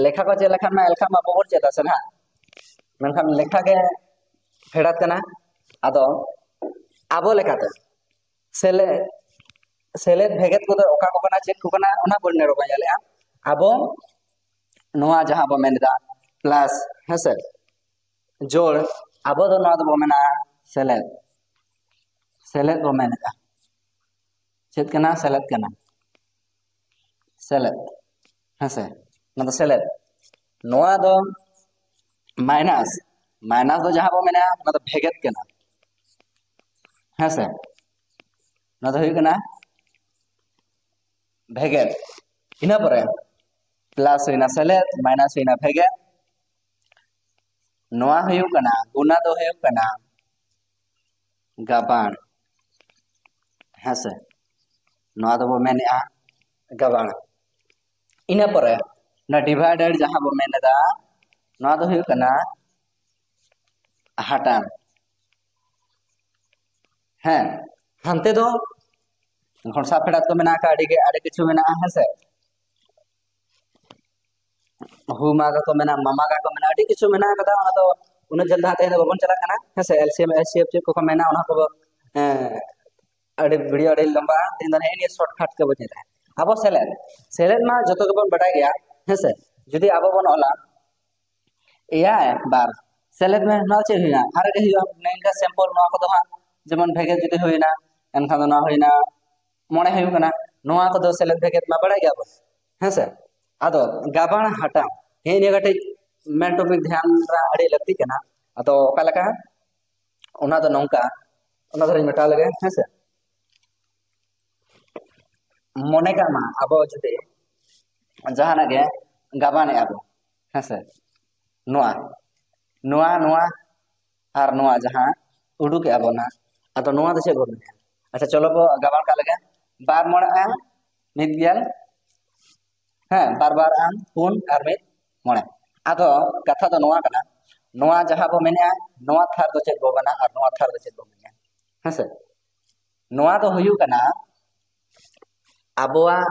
ᱞᱮᱠᱷᱟ ᱠᱚ ᱪᱮᱫ ᱞᱮᱠᱷᱟᱱ ᱢᱟ ᱮᱞᱠᱷᱟ ᱢᱟ ᱵᱟᱵᱚᱱ ᱪᱮᱫᱟ ᱥᱮ ᱱᱟᱦᱟᱜ, ᱢᱮᱱᱠᱷᱟᱱ ᱞᱮᱠᱷᱟ ᱜᱮ ᱯᱷᱮᱰᱟᱛ ᱠᱟᱱᱟ᱾ ᱟᱫᱚ ᱟᱵᱚ ᱞᱮᱠᱟᱛᱮ ᱥᱮᱞᱮᱫ, ᱥᱮᱞᱮᱫ ᱵᱷᱮᱜᱮᱫ ᱠᱚᱫᱚ ᱚᱠᱟ ᱠᱚ ᱠᱟᱱᱟ, ᱪᱮᱫ ᱠᱚ ᱠᱟᱱᱟ, ᱚᱱᱟ ᱵᱚᱱ ᱱᱚᱰᱮ ᱵᱚᱱ ᱧᱮᱞᱮᱜᱼᱟ᱾ ᱟᱵᱚ ᱱᱚᱣᱟ ᱡᱟᱦᱟᱸ ᱵᱚ ᱢᱮᱱ ᱮᱫᱟ ᱯᱞᱟᱥ, ᱦᱮᱸ ᱥᱮ, ᱡᱳᱲ, ᱟᱵᱚ ᱫᱚ ᱱᱚᱣᱟ ᱫᱚᱵᱚ ᱢᱮᱱᱟ ᱥᱮᱞᱮᱫ᱾ ᱥᱮᱞᱮᱫ ᱵᱚ ᱢᱮᱱ ᱮᱫᱟ᱾ ᱪᱮᱫ ᱠᱟᱱᱟ? ᱥᱮᱞᱮᱫ ᱠᱟᱱᱟ᱾ ᱥᱮᱞᱮᱫ, ᱦᱮᱸ ᱥᱮ, ᱚᱱᱟ ᱫᱚ ᱥᱮᱞᱮᱫ᱾ ᱱᱚᱣᱟ ᱫᱚ ᱢᱟᱭᱱᱟᱥ, ᱢᱟᱭᱱᱟᱥ ᱫᱚ ᱡᱟᱦᱟᱸ ᱵᱚ ᱢᱮᱱᱟ ᱚᱱᱟ ᱫᱚ ᱵᱷᱮᱜᱮᱫ ᱠᱟᱱᱟ, ᱦᱮᱸ ᱥᱮ᱾ ᱱᱚᱣᱟ ᱫᱚ ᱦᱩᱭᱩᱜ ᱠᱟᱱᱟ ᱵᱷᱮᱜᱮᱫ᱾ ᱤᱱᱟᱹ ᱯᱚᱨᱮ ᱯᱞᱟᱥ ᱦᱩᱭᱱᱟ ᱥᱮᱞᱮᱫ, ᱢᱟᱭᱱᱟᱥ ᱦᱩᱭᱱᱟ ᱵᱷᱮᱜᱮᱫ᱾ ᱱᱚᱣᱟ ᱦᱩᱭᱩᱜ ᱠᱟᱱᱟ, ᱜᱩᱱᱟ ᱫᱚ ᱦᱩᱭᱩᱜ ᱠᱟᱱᱟ ᱜᱟᱵᱟᱬ, ᱦᱮᱸ ᱥᱮ᱾ ᱱᱚᱣᱟ ᱫᱚᱵᱚ ᱢᱮᱱᱮᱜᱼᱟ ᱜᱟᱵᱟᱬ᱾ ᱤᱱᱟᱹ ᱯᱚᱨᱮ ᱚᱱᱟ ᱰᱤᱵᱷᱟᱭᱰᱮᱰ ᱡᱟᱦᱟᱸ ᱵᱚ ᱢᱮᱱ ᱮᱫᱟ, ᱱᱚᱣᱟ ᱫᱚ ᱦᱩᱭᱩᱜ ᱠᱟᱱᱟ ᱦᱟᱴᱟᱬ᱾ ᱦᱮᱸ, ᱦᱟᱱᱛᱮ ᱫᱚ ᱜᱷᱚᱱᱥᱟ ᱯᱷᱮᱰᱟᱛ ᱠᱚ ᱢᱮᱱᱟᱜ ᱟᱠᱟᱫ, ᱟᱹᱰᱤ ᱜᱮ, ᱟᱹᱰᱤ ᱠᱤᱪᱷᱩ ᱢᱮᱱᱟᱜᱼᱟ, ᱦᱮᱸ ᱥᱮ᱾ ᱦᱩ ᱢᱟᱜᱟ ᱠᱚ ᱢᱮᱱᱟ, ᱢᱟᱢᱟ ᱜᱟ ᱠᱚ ᱢᱮᱱᱟ, ᱟᱹᱰᱤ ᱠᱤᱪᱷᱩ ᱢᱮᱱᱟᱜ ᱟᱠᱟᱫᱟ᱾ ᱚᱱᱟ ᱫᱚ ᱩᱱᱟᱹᱜ ᱡᱷᱟᱹᱞ ᱫᱷᱟᱨᱟ ᱛᱮ ᱫᱚ ᱵᱟᱵᱚᱱ ᱪᱟᱞᱟᱜ ᱠᱟᱱᱟ, ᱦᱮᱸ ᱥᱮ᱾ ᱮᱞᱥᱤᱭᱟᱢ, ᱮᱞᱥᱤᱭᱟᱢ ᱪᱮᱫ ᱠᱚᱠᱚ ᱢᱮᱱᱟ, ᱚᱱᱟ ᱠᱚ, ᱦᱮᱸ, ᱟᱹᱰᱤ ᱵᱷᱤᱰᱤᱭᱳ ᱟᱹᱰᱤ ᱞᱚᱢᱵᱟᱜᱼᱟ᱾ ᱛᱮᱦᱮᱧ ᱫᱚ ᱱᱮᱜᱼᱮ ᱱᱤᱭᱟᱹ ᱥᱚᱨᱴ ᱠᱟᱴ ᱜᱮᱵᱚᱱ ᱧᱮᱞᱟ᱾ ᱟᱵᱚ ᱥᱮᱞᱮᱫ, ᱥᱮᱞᱮᱫ ᱢᱟ ᱡᱚᱛᱚ ᱜᱮᱵᱚᱱ ᱵᱟᱰᱟᱭ ᱜᱮᱭᱟ, ᱦᱮᱸ ᱥᱮ᱾ ᱡᱩᱫᱤ ᱟᱵᱚ ᱵᱚᱱ ᱚᱞᱟ ᱮᱭᱟᱭ ᱵᱟᱨ, ᱥᱮᱞᱮᱫ ᱢᱮ, ᱱᱚᱣᱟ ᱪᱮᱫ ᱦᱩᱭᱱᱟ? ᱟᱨ ᱜᱮ ᱦᱩᱭᱩᱜᱼᱟ᱾ ᱱᱤᱝᱠᱟ ᱥᱮᱢᱯᱚᱞ ᱱᱚᱣᱟ ᱠᱚᱫᱚ ᱦᱟᱸᱜ ᱡᱮᱢᱚᱱ ᱵᱷᱮᱜᱮᱫ ᱡᱩᱫᱤ ᱦᱩᱭᱱᱟ, ᱮᱱᱠᱷᱟᱱ ᱫᱚ ᱱᱚᱣᱟ ᱦᱩᱭᱱᱟ ᱢᱚᱬᱮ ᱦᱩᱭᱩᱜ ᱠᱟᱱᱟ᱾ ᱱᱚᱣᱟ ᱠᱚᱫᱚ ᱥᱮᱞᱮᱫ ᱵᱷᱮᱜᱮᱫ ᱢᱟ ᱵᱟᱲᱟᱭ ᱜᱮᱭᱟ ᱵᱚᱱ, ᱦᱮᱸ ᱥᱮ? ᱟᱫᱚ ᱜᱟᱵᱟᱬ ᱦᱟᱴᱟᱜ, ᱦᱮᱸ, ᱱᱤᱭᱟᱹ ᱠᱟᱹᱴᱤᱡ ᱢᱮᱱ ᱴᱚᱯᱤᱠ ᱫᱷᱮᱭᱟᱱ ᱨᱮ ᱟᱹᱰᱤ ᱞᱟᱹᱠᱛᱤ ᱠᱟᱱᱟ᱾ ᱟᱫᱚ ᱚᱠᱟ ᱞᱮᱠᱟ? ᱚᱱᱟ ᱫᱚ ᱱᱚᱝᱠᱟ, ᱚᱱᱟ ᱫᱷᱟᱨᱟᱧ ᱢᱮᱴᱟᱣ ᱞᱮᱜᱮ, ᱦᱮᱸ ᱥᱮ? ᱢᱚᱱᱮ ᱠᱟᱜ ᱢᱟ ᱟᱵᱚ ᱡᱩᱫᱤ ᱡᱟᱦᱟᱱᱟᱜ ᱜᱮ ᱜᱟᱵᱟᱱᱮᱜᱼᱟ ᱵᱚ, ᱦᱮᱸ ᱥᱮ? ᱱᱚᱣᱟ, ᱱᱚᱣᱟ, ᱱᱚᱣᱟ ᱟᱨ ᱱᱚᱣᱟ ᱡᱟᱦᱟᱸ ᱩᱰᱩᱠᱮᱜᱼᱟ ᱵᱚᱱ ᱱᱟᱜ, ᱟᱫᱚ ᱱᱚᱣᱟ ᱫᱚ ᱪᱮᱫ ᱵᱚᱱ ᱢᱮᱱᱟ? ᱟᱪᱪᱷᱟ, ᱪᱚᱞᱚ ᱵᱚ ᱜᱟᱵᱟᱱ ᱠᱟᱜ ᱞᱮᱜᱮ᱾ ᱵᱟᱨ ᱢᱚᱬᱮ ᱟᱢ ᱢᱤᱫ ᱜᱮᱞ, ᱦᱮᱸ, ᱵᱟᱨ ᱵᱟᱨ ᱟᱢ ᱯᱩᱱ ᱟᱨ ᱢᱤᱫ ᱢᱚᱬᱮ᱾ ᱟᱫᱚ ᱠᱟᱛᱷᱟ ᱫᱚ ᱱᱚᱣᱟ ᱠᱟᱱᱟ, ᱱᱚᱣᱟ ᱡᱟᱦᱟᱸ ᱵᱚ ᱢᱮᱱᱮᱜᱼᱟ, ᱱᱚᱣᱟ ᱛᱷᱟᱨ ᱫᱚ ᱪᱮᱫ ᱵᱚ ᱢᱮᱱᱟ ᱟᱨ ᱱᱚᱣᱟ ᱛᱷᱟᱨ ᱫᱚ ᱪᱮᱫ ᱵᱚ ᱢᱮᱱᱟ? ᱦᱮᱸ ᱥᱮ? ᱱᱚᱣᱟ ᱫᱚ ᱦᱩᱭᱩᱜ ᱠᱟᱱᱟ ᱟᱵᱚᱣᱟᱜ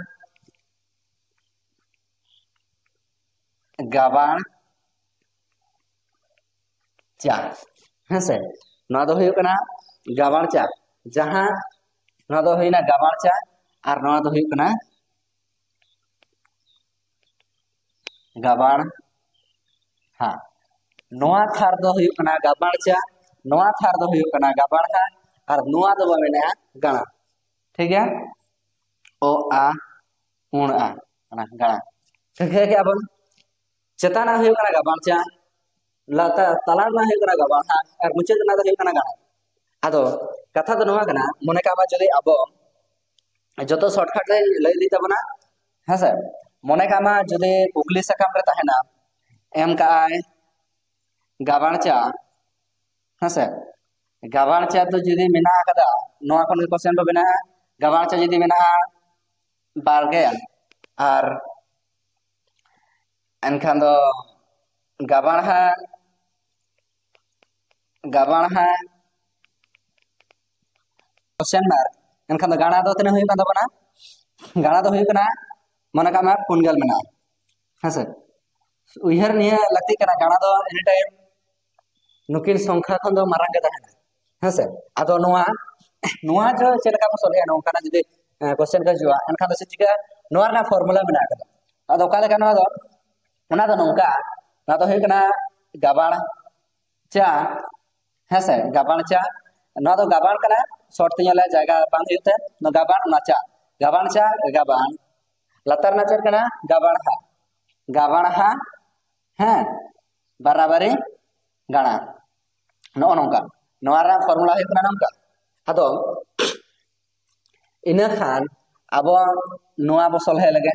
ᱜᱟᱵᱟᱬ ᱪᱟ, ᱦᱮᱸ ᱥᱮ? ᱱᱚᱣᱟ ᱫᱚ ᱦᱩᱭᱩᱜ ᱠᱟᱱᱟ ᱜᱟᱵᱟᱬ ᱪᱟ, ᱡᱟᱦᱟᱸ ᱱᱚᱣᱟ ᱫᱚ ᱦᱩᱭᱱᱟ ᱜᱟᱵᱟᱬ ᱪᱟ, ᱟᱨ ᱱᱚᱣᱟ ᱫᱚ ᱦᱩᱭᱩᱜ ᱠᱟᱱᱟ ᱜᱟᱵᱟᱬ ᱦᱟ᱾ ᱱᱚᱣᱟ ᱛᱷᱟᱨ ᱫᱚ ᱦᱩᱭᱩᱜ ᱠᱟᱱᱟ ᱜᱟᱵᱟᱬ ᱪᱟ, ᱱᱚᱣᱟ ᱛᱷᱟᱨ ᱫᱚ ᱦᱩᱭᱩᱜ ᱠᱟᱱᱟ ᱜᱟᱵᱟᱬ ᱦᱟ, ᱟᱨ ᱱᱚᱣᱟ ᱫᱚᱵᱚ ᱢᱮᱱᱮᱜᱼᱟ ᱜᱟᱬᱟ᱾ ᱴᱷᱤᱠ ᱜᱮᱭᱟ? ᱚ, ᱟ, ᱩᱬ, ᱟ, ᱚᱱᱟ ᱜᱟᱬᱟ᱾ ᱴᱷᱤᱠᱟᱹ ᱠᱮᱜᱼᱟ ᱵᱚᱱ? ᱪᱮᱛᱟᱱᱟᱜ ᱦᱩᱭᱩᱜ ᱠᱟᱱᱟ ᱜᱟᱵᱟᱬ ᱪᱟ, ᱞᱟᱛᱟᱨ, ᱛᱟᱞᱟ ᱨᱮᱱᱟᱜ ᱦᱩᱭᱩᱜ ᱠᱟᱱᱟ ᱜᱟᱵᱟᱬ ᱦᱟ, ᱟᱨ ᱢᱩᱪᱟᱹᱫ ᱨᱮᱱᱟᱜ ᱫᱚ ᱦᱩᱭᱩᱜ ᱠᱟᱱᱟ ᱜᱟᱬᱟ᱾ ᱟᱫᱚ ᱠᱟᱛᱷᱟ ᱫᱚ ᱱᱚᱣᱟ ᱠᱟᱱᱟ, ᱢᱚᱱᱮ ᱠᱟᱜ ᱢᱟ ᱡᱩᱫᱤ ᱟᱵᱚ ᱡᱚᱛᱚ shortcut ᱨᱮ ᱞᱟᱹᱭ ᱤᱫᱤ ᱛᱟᱵᱚᱱᱟ, ᱦᱮᱸ ᱥᱮ? ᱢᱚᱱᱮ ᱠᱟᱜ ᱢᱟ ᱡᱩᱫᱤ ᱠᱩᱠᱞᱤ ᱥᱟᱠᱟᱢ ᱨᱮ ᱛᱟᱦᱮᱱᱟ, ᱮᱢ ᱠᱟᱜᱼᱟᱭ ᱜᱟᱵᱟᱬ ᱪᱟ, ᱦᱮᱸ ᱥᱮ? ᱜᱟᱵᱟᱬ ᱪᱟ ᱫᱚ ᱡᱩᱫᱤ ᱢᱮᱱᱟᱜ ᱟᱠᱟᱫᱟ, ᱱᱚᱣᱟ ᱠᱷᱚᱱ ᱜᱮ question ᱫᱚ ᱵᱮᱱᱟᱜᱼᱟ, ᱜᱟᱵᱟᱬ ᱪᱟ ᱡᱩᱫᱤ ᱢᱮᱱᱟᱜᱼᱟ ᱵᱟᱨ ᱜᱮᱞ, ᱟᱨ ᱮᱱᱠᱷᱟᱱ ᱫᱚ ᱜᱟᱵᱟᱬ ᱦᱟ, ᱜᱟᱵᱟᱬ ᱦᱟ question mark, ᱮᱱᱠᱷᱟᱱ ᱫᱚ ᱜᱟᱬᱟ ᱫᱚ ᱛᱤᱱᱟᱹᱜ ᱦᱩᱭᱩᱜ ᱠᱟᱱ ᱛᱟᱵᱚᱱᱟ? ᱜᱟᱬᱟ ᱫᱚ ᱦᱩᱭᱩᱜ ᱠᱟᱱᱟ, ᱢᱚᱱᱮ ᱠᱟᱜ ᱢᱮ ᱯᱩᱱ ᱜᱮᱞ ᱢᱮᱱᱟᱜᱼᱟ, ᱦᱮᱸ ᱥᱮ? ᱩᱭᱦᱟᱹᱨ ᱱᱤᱭᱟᱹ ᱞᱟᱹᱠᱛᱤ ᱠᱟᱱᱟ, ᱜᱟᱬᱟ ᱫᱚ any time ᱱᱩᱠᱤᱱ ᱥᱚᱝᱠᱷᱟ ᱠᱷᱚᱱ ᱫᱚ ᱢᱟᱨᱟᱝ ᱜᱮ ᱛᱟᱦᱮᱱᱟ, ᱦᱮᱸ ᱥᱮ? ᱟᱫᱚ ᱱᱚᱣᱟ, ᱱᱚᱣᱟ ᱡᱮ ᱪᱮᱫ ᱞᱮᱠᱟ ᱠᱚ ᱥᱚᱞᱦᱮᱭᱟ, ᱱᱚᱝᱠᱟᱱᱟᱜ ᱡᱩᱫᱤ, ᱮ, question ᱠᱚ ᱦᱤᱡᱩᱜᱼᱟ, ᱮᱱᱠᱷᱟᱱ ᱫᱚ ᱪᱮᱫ ᱪᱤᱠᱟᱹᱜᱼᱟ? ᱱᱚᱣᱟ ᱨᱮᱱᱟᱜ formula ᱢᱮᱱᱟᱜ ᱟᱠᱟᱫᱟ᱾ ᱟᱫᱚ ᱚᱠᱟ ᱞᱮᱠᱟ ᱱᱚᱣᱟ ᱫᱚ? ᱚᱱᱟ ᱫᱚ ᱱᱚᱝᱠᱟ, ᱱᱚᱣᱟ ᱫᱚ ᱦᱩᱭᱩᱜ ᱠᱟᱱᱟ ᱜᱟᱵᱟᱬ ᱪᱟ, ᱦᱮᱸ ᱥᱮ? ᱜᱟᱵᱟᱬ ᱪᱟ, ᱱᱚᱣᱟ ᱫᱚ ᱜᱟᱵᱟᱬ ᱠᱟᱱᱟ, ᱥᱚᱨᱴ ᱛᱮ ᱧᱮᱞᱟ, ᱡᱟᱭᱜᱟ ᱵᱟᱝ ᱦᱩᱭᱩᱜ ᱛᱮ ᱱᱚᱣᱟ ᱜᱟᱵᱟᱱ, ᱚᱱᱟ ᱪᱟ, ᱜᱟᱵᱟᱱ ᱪᱟ, ᱜᱟᱵᱟᱱ᱾ ᱞᱟᱛᱟᱨ ᱨᱮᱱᱟᱜ ᱪᱮᱫ ᱠᱟᱱᱟ? ᱜᱟᱵᱟᱬᱦᱟ, ᱜᱟᱵᱟᱬᱦᱟ, ᱦᱮᱸ, ᱵᱟᱨᱟᱵᱟᱨᱤ ᱜᱟᱬᱟ᱾ ᱱᱚᱜᱼᱚ ᱱᱚᱝᱠᱟ, ᱱᱚᱣᱟ ᱨᱮᱱᱟᱜ ᱯᱷᱚᱨᱢᱩᱞᱟ ᱦᱩᱭᱩᱜ ᱠᱟᱱᱟ ᱱᱚᱝᱠᱟ᱾ ᱟᱫᱚ ᱤᱱᱟᱹ ᱠᱷᱟᱱ ᱟᱵᱚ ᱱᱚᱣᱟ ᱵᱚ ᱥᱚᱞᱦᱮ ᱞᱮᱜᱮ᱾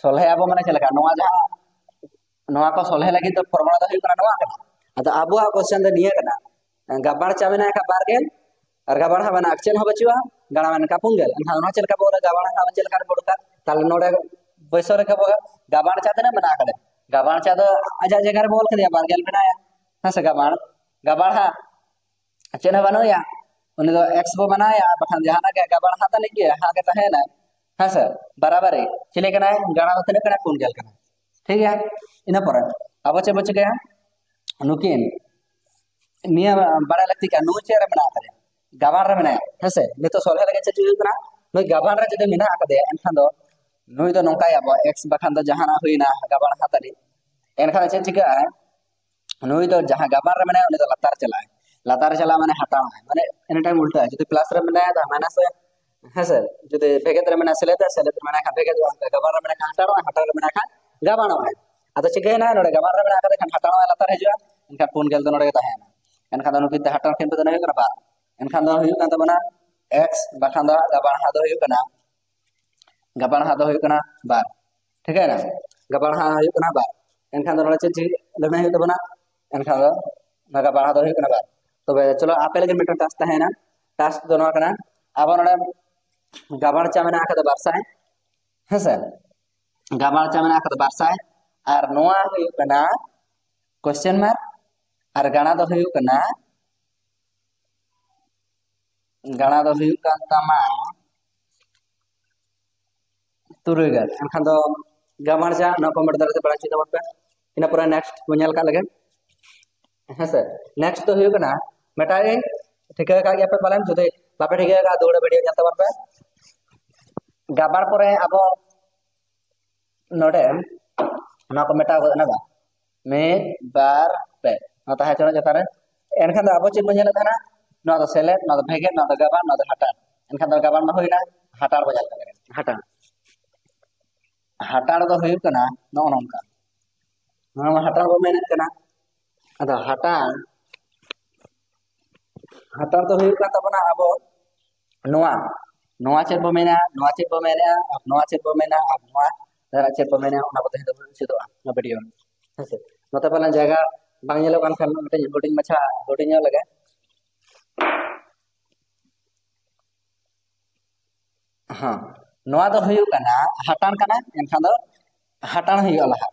ᱥᱚᱞᱦᱮ ᱟᱵᱚ ᱢᱟᱱᱮ ᱪᱮᱫ ᱞᱮᱠᱟ? ᱱᱚᱣᱟ ᱡᱟᱦᱟᱸ, ᱱᱚᱣᱟ ᱠᱚ ᱥᱚᱞᱦᱮ ᱞᱟᱹᱜᱤᱫ ᱫᱚ ᱯᱷᱚᱨᱢᱩᱞᱟ ᱫᱚ ᱦᱩᱭᱩᱜ ᱠᱟᱱᱟ ᱱᱚᱣᱟ ᱠᱟᱱᱟ᱾ ᱟᱫᱚ ᱟᱵᱚᱣᱟᱜ ᱠᱚᱥᱪᱮᱱ ᱫᱚ ᱱᱤᱭᱟᱹ ᱠᱟᱱᱟ, ᱜᱟᱵᱟᱬ ᱪᱟ ᱢᱮᱱᱟᱜ ᱟᱠᱟᱫ ᱵᱟᱨ ᱜᱮᱞ, ᱟᱨ ᱜᱟᱵᱟᱬᱦᱟ ᱢᱮᱱᱟᱜ, ᱪᱮᱫ ᱦᱚᱸ ᱵᱟᱹᱪᱩᱜᱼᱟ, ᱜᱟᱬᱟ ᱢᱮᱱᱟᱜ ᱠᱟᱜ ᱯᱩᱱ ᱜᱮᱞ᱾ ᱮᱱᱠᱷᱟᱱ ᱱᱚᱣᱟ ᱪᱮᱫ ᱞᱮᱠᱟ ᱵᱚ ᱚᱞᱟ? ᱜᱟᱵᱟᱬᱦᱟ ᱪᱮᱫ ᱞᱮᱠᱟ ᱨᱮ ᱵᱚ ᱚᱞ ᱠᱟᱜ? ᱛᱟᱦᱞᱮ ᱱᱚᱰᱮ ᱵᱚᱭᱥᱚ ᱨᱮᱠᱷᱟ ᱵᱚ, ᱜᱟᱵᱟᱬ ᱪᱟ ᱛᱤᱱᱟᱹᱜ ᱢᱮᱱᱟᱜ ᱟᱠᱟᱫᱟ? ᱜᱟᱵᱟᱬ ᱪᱟ ᱫᱚ ᱟᱡᱟᱜ ᱡᱟᱭᱜᱟ ᱨᱮ ᱵᱚ ᱚᱞ ᱠᱮᱫᱮᱭᱟ, ᱵᱟᱨ ᱜᱮᱞ ᱢᱮᱱᱟᱭᱟ, ᱦᱮᱸ ᱥᱮ? ᱜᱟᱵᱟᱬ, ᱜᱟᱵᱟᱬᱦᱟ ᱪᱮᱫ ᱦᱚᱸ ᱵᱟᱹᱱᱩᱜ ᱮᱭᱟ, ᱩᱱᱤ ᱫᱚ ᱮᱠᱥ ᱵᱚ ᱵᱮᱱᱟᱣᱮᱭᱟ, ᱟᱨ ᱵᱟᱠᱷᱟᱱ ᱡᱟᱦᱟᱱᱟᱜ ᱜᱮ ᱜᱟᱵᱟᱬ ᱦᱟ ᱛᱟᱹᱱᱤᱡ ᱜᱮ, ᱦᱟ ᱜᱮ ᱛᱟᱦᱮᱱᱟ, ᱦᱮᱸ ᱥᱮ, ᱵᱟᱨᱟᱵᱟᱨᱤ᱾ ᱪᱤᱞᱤ ᱠᱟᱱᱟᱭ? ᱜᱟᱬᱟ ᱫᱚ ᱛᱤᱱᱟᱹᱜ ᱠᱟᱱᱟᱭ? ᱯᱩᱱ ᱜᱮᱞ ᱠᱟᱱᱟᱭ᱾ ᱴᱷᱤᱠ ᱜᱮᱭᱟ, ᱤᱱᱟᱹ ᱯᱚᱨᱮ ᱟᱵᱚ ᱪᱮᱫ ᱵᱚ ᱪᱤᱠᱟᱹᱭᱟ? ᱱᱩᱠᱤᱱ, ᱱᱤᱭᱟᱹ ᱵᱟᱲᱟᱭ ᱞᱟᱹᱠᱛᱤ ᱠᱟᱱᱟ, ᱱᱩᱭ ᱪᱮᱫ ᱨᱮ ᱢᱮᱱᱟᱜ ᱟᱠᱟᱫᱮᱭᱟ? ᱜᱟᱵᱟᱬ ᱨᱮ ᱢᱮᱱᱟᱭᱟ, ᱦᱮᱸ ᱥᱮ? ᱱᱤᱛᱚᱜ ᱥᱚᱞᱦᱮ ᱞᱟᱹᱜᱤᱫ ᱪᱮᱫ ᱦᱩᱭᱩᱜ ᱠᱟᱱᱟ? ᱱᱩᱭ ᱜᱟᱵᱟᱬ ᱨᱮ ᱡᱩᱫᱤ ᱢᱮᱱᱟᱜ ᱟᱠᱟᱫᱮᱭᱟ, ᱮᱱᱠᱷᱟᱱ ᱫᱚ ᱱᱩᱭ ᱫᱚ ᱱᱚᱝᱠᱟᱭᱟᱵᱚ, ᱮᱠᱥ ᱵᱟᱠᱷᱟᱱ ᱫᱚ ᱡᱟᱦᱟᱱᱟᱜ ᱦᱩᱭᱱᱟ, ᱜᱟᱵᱟᱬ ᱦᱟ ᱛᱟᱹᱱᱤᱡ᱾ ᱮᱱᱠᱷᱟᱱ ᱪᱮᱫ ᱪᱤᱠᱟᱹᱜᱼᱟ? ᱱᱩᱭ ᱫᱚ ᱡᱟᱦᱟᱸ ᱜᱟᱵᱟᱬ ᱨᱮ ᱢᱮᱱᱟᱭᱟ, ᱩᱱᱤ ᱫᱚ ᱞᱟᱛᱟᱨ ᱪᱟᱞᱟᱜᱼᱟᱭ, ᱞᱟᱛᱟᱨ ᱪᱟᱞᱟᱜ ᱢᱟᱱᱮ ᱦᱟᱛᱟᱣᱟᱭ, ᱢᱟᱱᱮ ᱮᱱᱤ ᱴᱟᱭᱤᱢ ᱩᱞᱴᱟᱹᱜᱼᱟ᱾ ᱡᱩᱫᱤ ᱯᱞᱟᱥ ᱨᱮ ᱢᱮᱱᱟᱭᱟ, ᱛᱟᱦᱞᱮ ᱢᱟᱭᱱᱟᱥ ᱮ, ᱦᱮᱸ ᱥᱮ? ᱡᱩᱫᱤ ᱵᱷᱮᱜᱮᱫ ᱨᱮ ᱢᱮᱱᱟᱭᱟ, ᱥᱮᱞᱮᱫ ᱮ, ᱥᱮᱞᱮᱫ ᱨᱮ ᱢᱮᱱᱟᱭ ᱠᱷᱟᱱ ᱵᱷᱮᱜᱮᱫᱚᱜᱼᱟ, ᱜᱟᱵᱟᱬ ᱨᱮ ᱢᱮᱱᱟᱭ ᱠᱷᱟᱱ ᱦᱟᱴᱟᱬᱚᱜᱼᱟᱭ, ᱦᱟᱴᱟᱬ ᱨᱮ ᱢᱮᱱᱟᱭ ᱠᱷᱟᱱ ᱜᱟᱵᱟᱬᱚᱜᱼᱟᱭ᱾ ᱟᱫᱚ ᱪᱤᱠᱟᱹᱭᱮᱱᱟ? ᱱᱚᱰᱮ ᱜᱟᱵᱟᱬ ᱨᱮ ᱢᱮᱱᱟᱜ ᱟᱠᱟᱫ ᱠᱷᱟᱱ ᱦᱟᱴᱟᱬᱚᱜᱼᱟᱭ, ᱞᱟᱛᱟᱨ ᱦᱤᱡᱩᱜᱼᱟ, ᱮᱱᱠᱷᱟᱱ ᱯᱩᱱ ᱜᱮᱞ ᱫᱚ ᱱᱚᱰᱮ ᱜᱮ ᱛᱟᱦᱮᱸᱭᱮᱱᱟ᱾ ᱮᱱᱠᱷᱟᱱ ᱫᱚ ᱱᱩᱠᱤᱱ ᱛᱮ ᱦᱟᱴᱟᱬ ᱠᱤᱱ ᱫᱚ ᱦᱩᱭᱩᱜ ᱠᱟᱱᱟ ᱵᱟᱨ, ᱮᱱᱠᱷᱟᱱ ᱫᱚ ᱦᱩᱭᱩᱜ ᱠᱟᱱ ᱛᱟᱵᱚᱱᱟ ᱮᱠᱥ, ᱵᱟᱠᱷᱟᱱ ᱫᱚ ᱜᱟᱵᱟᱬ ᱦᱟ ᱫᱚ ᱦᱩᱭᱩᱜ ᱠᱟᱱᱟ, ᱜᱟᱵᱟᱬ ᱦᱟ ᱫᱚ ᱦᱩᱭᱩᱜ ᱠᱟᱱᱟ ᱵᱟᱨ᱾ ᱴᱷᱤᱠᱟᱹᱭᱮᱱᱟ? ᱜᱟᱵᱟᱬ ᱦᱟ ᱦᱩᱭᱩᱜ ᱠᱟᱱᱟ ᱵᱟᱨ᱾ ᱮᱱᱠᱷᱟᱱ ᱫᱚ ᱱᱚᱰᱮ ᱪᱮᱫ ᱪᱤᱠᱟᱹ ᱞᱟᱹᱲᱦᱟᱹᱭ ᱦᱩᱭᱩᱜ ᱛᱟᱵᱚᱱᱟ? ᱮᱱᱠᱷᱟᱱ ᱫᱚ ᱱᱚᱣᱟ ᱜᱟᱵᱟᱬ ᱦᱟ ᱫᱚ ᱦᱩᱭᱩᱜ ᱠᱟᱱᱟ ᱵᱟᱨ᱾ ᱛᱚᱵᱮ ᱪᱚᱞᱚ, ᱟᱯᱮ ᱞᱟᱹᱜᱤᱫ ᱢᱤᱫᱴᱟᱝ ᱴᱟᱥᱠ ᱛᱟᱦᱮᱸᱭᱮᱱᱟ᱾ ᱴᱟᱥᱠ ᱫᱚ ᱱᱚᱣᱟ ᱠᱟᱱᱟ, ᱟᱵᱚ ᱱᱚᱰᱮ ᱜᱟᱵᱟᱬ ᱪᱟ ᱢᱮᱱᱟᱜ ᱟᱠᱟᱫᱟ ᱵᱟᱨ ᱥᱟᱭ, ᱦᱮᱸ ᱥᱮ? ᱜᱟᱵᱟᱬ ᱪᱟ ᱢᱮᱱᱟᱜ ᱟᱠᱟᱫᱟ ᱵᱟᱨ ᱥᱟᱭ, ᱟᱨ ᱱᱚᱣᱟ ᱦᱩᱭᱩᱜ ᱠᱟᱱᱟ ᱠᱚᱥᱪᱮᱱ ᱢᱟᱨᱠ, ᱟᱨ ᱜᱟᱬᱟ ᱫᱚ ᱦᱩᱭᱩᱜ ᱠᱟᱱᱟ, ᱜᱟᱬᱟ ᱫᱚ ᱦᱩᱭᱩᱜ ᱠᱟᱱ ᱛᱟᱢᱟ ᱛᱩᱨᱩᱭ ᱜᱮᱞ᱾ ᱮᱱᱠᱷᱟᱱ ᱫᱚ ᱜᱟᱵᱟᱬ ᱪᱟ ᱱᱚᱣᱟ ᱠᱚᱢᱮᱱᱴ ᱫᱟᱨᱟᱭ ᱛᱮ ᱵᱟᱲᱟᱭ ᱦᱚᱪᱚᱭ ᱛᱟᱵᱚᱱ ᱯᱮ᱾ ᱤᱱᱟᱹ ᱯᱚᱨᱮ ᱱᱮᱠᱥᱴ ᱵᱚᱱ ᱧᱮᱞ ᱠᱟᱜ ᱞᱮᱜᱮ᱾ ᱦᱮᱸ ᱥᱮ, ᱱᱮᱠᱥᱴ ᱫᱚ ᱦᱩᱭᱩᱜ ᱠᱟᱱᱟ, ᱢᱤᱫᱴᱟᱝ ᱴᱷᱤᱠᱟᱹ ᱟᱠᱟᱫ ᱜᱮᱭᱟ ᱯᱮ ᱯᱟᱞᱮᱱ, ᱡᱩᱫᱤ ᱵᱟᱯᱮ ᱴᱷᱤᱠᱟᱹ ᱟᱠᱟᱫ, ᱫᱩᱣᱟᱹᱲᱟ ᱵᱷᱤᱰᱤᱭᱳ ᱧᱮᱞ ᱛᱟᱵᱚᱱ ᱯᱮ᱾ ᱜᱟᱵᱟᱬ ᱯᱚᱨᱮ ᱟᱵᱚ ᱱᱚᱰᱮ ᱱᱚᱣᱟ ᱠᱚ ᱢᱮᱴᱟᱣ ᱜᱚᱫ ᱮᱱᱟ ᱵᱟᱝ? ᱢᱤᱫ, ᱵᱟᱨ, ᱯᱮ, ᱱᱚᱣᱟ ᱛᱟᱦᱮᱸ ᱦᱚᱪᱚᱱᱟ ᱪᱮᱛᱟᱱ ᱨᱮ᱾ ᱮᱱᱠᱷᱟᱱ ᱫᱚ ᱟᱵᱚ ᱪᱮᱫ ᱵᱚᱱ ᱧᱮᱞᱮᱫ ᱛᱟᱦᱮᱱᱟ? ᱱᱚᱣᱟ ᱫᱚ ᱥᱮᱞᱮᱫ, ᱱᱚᱣᱟ ᱫᱚ ᱵᱷᱮᱜᱮᱫ, ᱱᱚᱣᱟ ᱫᱚ ᱜᱟᱵᱟᱱ, ᱱᱚᱣᱟ ᱫᱚ ᱦᱟᱴᱟᱬ᱾ ᱮᱱᱠᱷᱟᱱ ᱫᱚ ᱜᱟᱵᱟᱱ ᱢᱟ ᱦᱩᱭᱱᱟ, ᱦᱟᱴᱟᱬ ᱵᱚ ᱧᱮᱞ ᱞᱮᱜᱮ᱾ ᱦᱟᱴᱟᱬ, ᱦᱟᱴᱟᱬ ᱫᱚ ᱦᱩᱭᱩᱜ ᱠᱟᱱᱟ ᱱᱚᱜᱼᱚ ᱱᱚᱝᱠᱟ᱾ ᱱᱚᱣᱟ ᱢᱟ ᱦᱟᱴᱟᱬ ᱵᱚ ᱢᱮᱱᱮᱫ ᱠᱟᱱᱟ᱾ ᱟᱫᱚ ᱦᱟᱴᱟᱬ, ᱦᱟᱴᱟᱬ ᱫᱚ ᱦᱩᱭᱩᱜ ᱠᱟᱱ ᱛᱟᱵᱚᱱᱟ ᱟᱵᱚ ᱱᱚᱣᱟ, ᱱᱚᱣᱟ ᱪᱮᱫ ᱵᱚ ᱢᱮᱱᱟ, ᱱᱚᱣᱟ ᱪᱮᱫ ᱵᱚ ᱢᱮᱱᱟ, ᱟᱨ ᱱᱚᱣᱟ ᱪᱮᱫ ᱵᱚ ᱢᱮᱱᱟ, ᱟᱨ ᱱᱚᱣᱟ ᱪᱮᱫ ᱵᱚ ᱢᱮᱱᱟ, ᱚᱱᱟ ᱠᱚ ᱛᱮᱦᱮᱧ ᱫᱚᱵᱚᱱ ᱪᱮᱫᱚᱜᱼᱟ ᱱᱚᱣᱟ ᱵᱷᱤᱰᱤᱭᱳ ᱨᱮ᱾ ᱦᱮᱸ ᱥᱮ? ᱱᱚᱛᱮ ᱯᱟᱞᱮᱱ ᱡᱟᱭᱜᱟ ᱵᱟᱝ ᱧᱮᱞᱚᱜ ᱠᱟᱱ ᱠᱷᱟᱱ ᱢᱤᱫᱴᱮᱱ ᱦᱩᱰᱤᱧ ᱢᱟᱪᱷᱟ, ᱦᱩᱰᱤᱧ ᱧᱚᱜ ᱞᱮᱜᱮ᱾ ᱦᱮᱸ, ᱱᱚᱣᱟ ᱫᱚ ᱦᱩᱭᱩᱜ ᱠᱟᱱᱟ ᱦᱟᱴᱟᱬ ᱠᱟᱱᱟ, ᱮᱱᱠᱷᱟᱱ ᱫᱚ ᱦᱟᱴᱟᱬ ᱦᱩᱭᱩᱜᱼᱟ ᱞᱟᱦᱟ᱾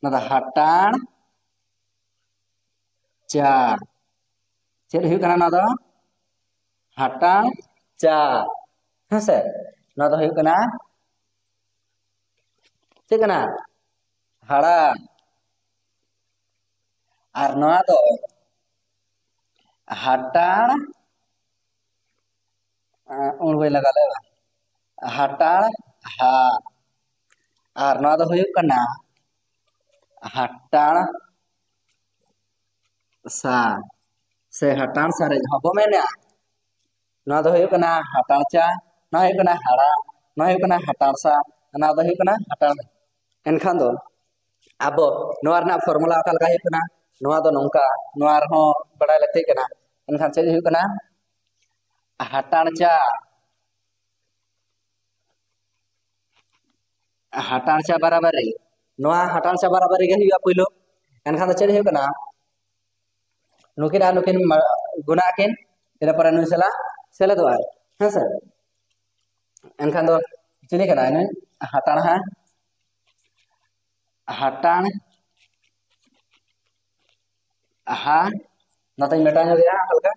ᱱᱚᱣᱟ ᱫᱚ ᱦᱟᱴᱟᱬ ᱪᱟ᱾ ᱪᱮᱫ ᱦᱩᱭᱩᱜ ᱠᱟᱱᱟ ᱱᱚᱣᱟ ᱫᱚ? ᱦᱟᱴᱟᱬ ᱪᱟ᱾ ᱦᱮᱸ ᱥᱮ? ᱱᱚᱣᱟ ᱫᱚ ᱦᱩᱭᱩᱜ ᱠᱟᱱᱟ, ᱪᱮᱫ ᱠᱟᱱᱟ? ᱦᱟᱲᱟᱢ᱾ ᱟᱨ ᱱᱚᱣᱟ ᱫᱚ ᱦᱟᱴᱟᱬ, ᱟᱸ, ᱩᱬ ᱵᱟᱹᱧ ᱞᱟᱜᱟᱣ ᱞᱮᱫᱟ᱾ ᱦᱟᱴᱟᱬ ᱦᱟ᱾ ᱟᱨ ᱱᱚᱣᱟ ᱫᱚ ᱦᱩᱭᱩᱜ ᱠᱟᱱᱟ ᱦᱟᱴᱟᱬ ᱥᱟ, ᱥᱮ ᱦᱟᱴᱟᱬ ᱥᱟᱨᱮᱡ ᱦᱚᱸᱵᱚ ᱢᱮᱱᱟ᱾ ᱱᱚᱣᱟ ᱫᱚ ᱦᱩᱭᱩᱜ ᱠᱟᱱᱟ ᱦᱟᱴᱟᱬ ᱪᱟ, ᱱᱚᱣᱟ ᱦᱩᱭᱩᱜ ᱠᱟᱱᱟ ᱦᱟᱲᱟᱢ, ᱱᱚᱣᱟ ᱦᱩᱭᱩᱜ ᱠᱟᱱᱟ ᱦᱟᱴᱟᱬ ᱥᱟ, ᱱᱚᱣᱟ ᱫᱚ ᱦᱩᱭᱩᱜ ᱠᱟᱱᱟ ᱦᱟᱴᱟᱬ᱾ ᱮᱱᱠᱷᱟᱱ ᱫᱚ ᱟᱵᱚ ᱱᱚᱣᱟ ᱨᱮᱱᱟᱜ ᱯᱷᱚᱨᱢᱩᱞᱟ ᱚᱠᱟ ᱞᱮᱠᱟ ᱦᱩᱭᱩᱜ ᱠᱟᱱᱟ? ᱱᱚᱣᱟ ᱫᱚ ᱱᱚᱝᱠᱟ, ᱱᱚᱣᱟ ᱨᱮᱦᱚᱸ ᱵᱟᱲᱟᱭ ᱞᱟᱹᱠᱛᱤᱜ ᱠᱟᱱᱟ᱾ ᱮᱱᱠᱷᱟᱱ ᱪᱮᱫ ᱦᱩᱭᱩᱜ ᱠᱟᱱᱟ? ᱦᱟᱴᱟᱬ ᱪᱟ, ᱦᱟᱴᱟᱬ ᱪᱟ ᱵᱟᱨᱟᱵᱟᱨᱤ, ᱱᱚᱣᱟ ᱦᱟᱴᱟᱬ ᱪᱟ ᱵᱟᱨᱟᱵᱟᱨᱤ ᱜᱮ ᱦᱩᱭᱩᱜᱼᱟ ᱯᱩᱭᱞᱩ᱾ ᱮᱱᱠᱷᱟᱱ ᱫᱚ ᱪᱮᱫ ᱦᱩᱭᱩᱜ ᱠᱟᱱᱟ? ᱱᱩᱠᱤᱱ ᱟᱨ ᱱᱩᱠᱤᱱ ᱢᱟ-, ᱜᱩᱱᱟᱜ ᱟᱹᱠᱤᱱ, ᱤᱱᱟᱹ ᱯᱚᱨᱮ ᱱᱩᱭ ᱥᱟᱞᱟᱜ ᱥᱮᱞᱮᱫᱚᱜᱼᱟᱭ, ᱦᱮᱸ ᱥᱮ? ᱮᱱᱠᱷᱟᱱ ᱫᱚ ᱪᱤᱞᱤ ᱠᱟᱱᱟᱭ ᱱᱩᱭ? ᱦᱟᱴᱟᱬ ᱦᱟ, ᱦᱟᱴᱟᱬ ᱦᱟ, ᱱᱚᱛᱮᱧ ᱢᱮᱴᱟᱣ ᱧᱚᱜᱮᱜᱼᱟ ᱦᱟᱞᱠᱟ,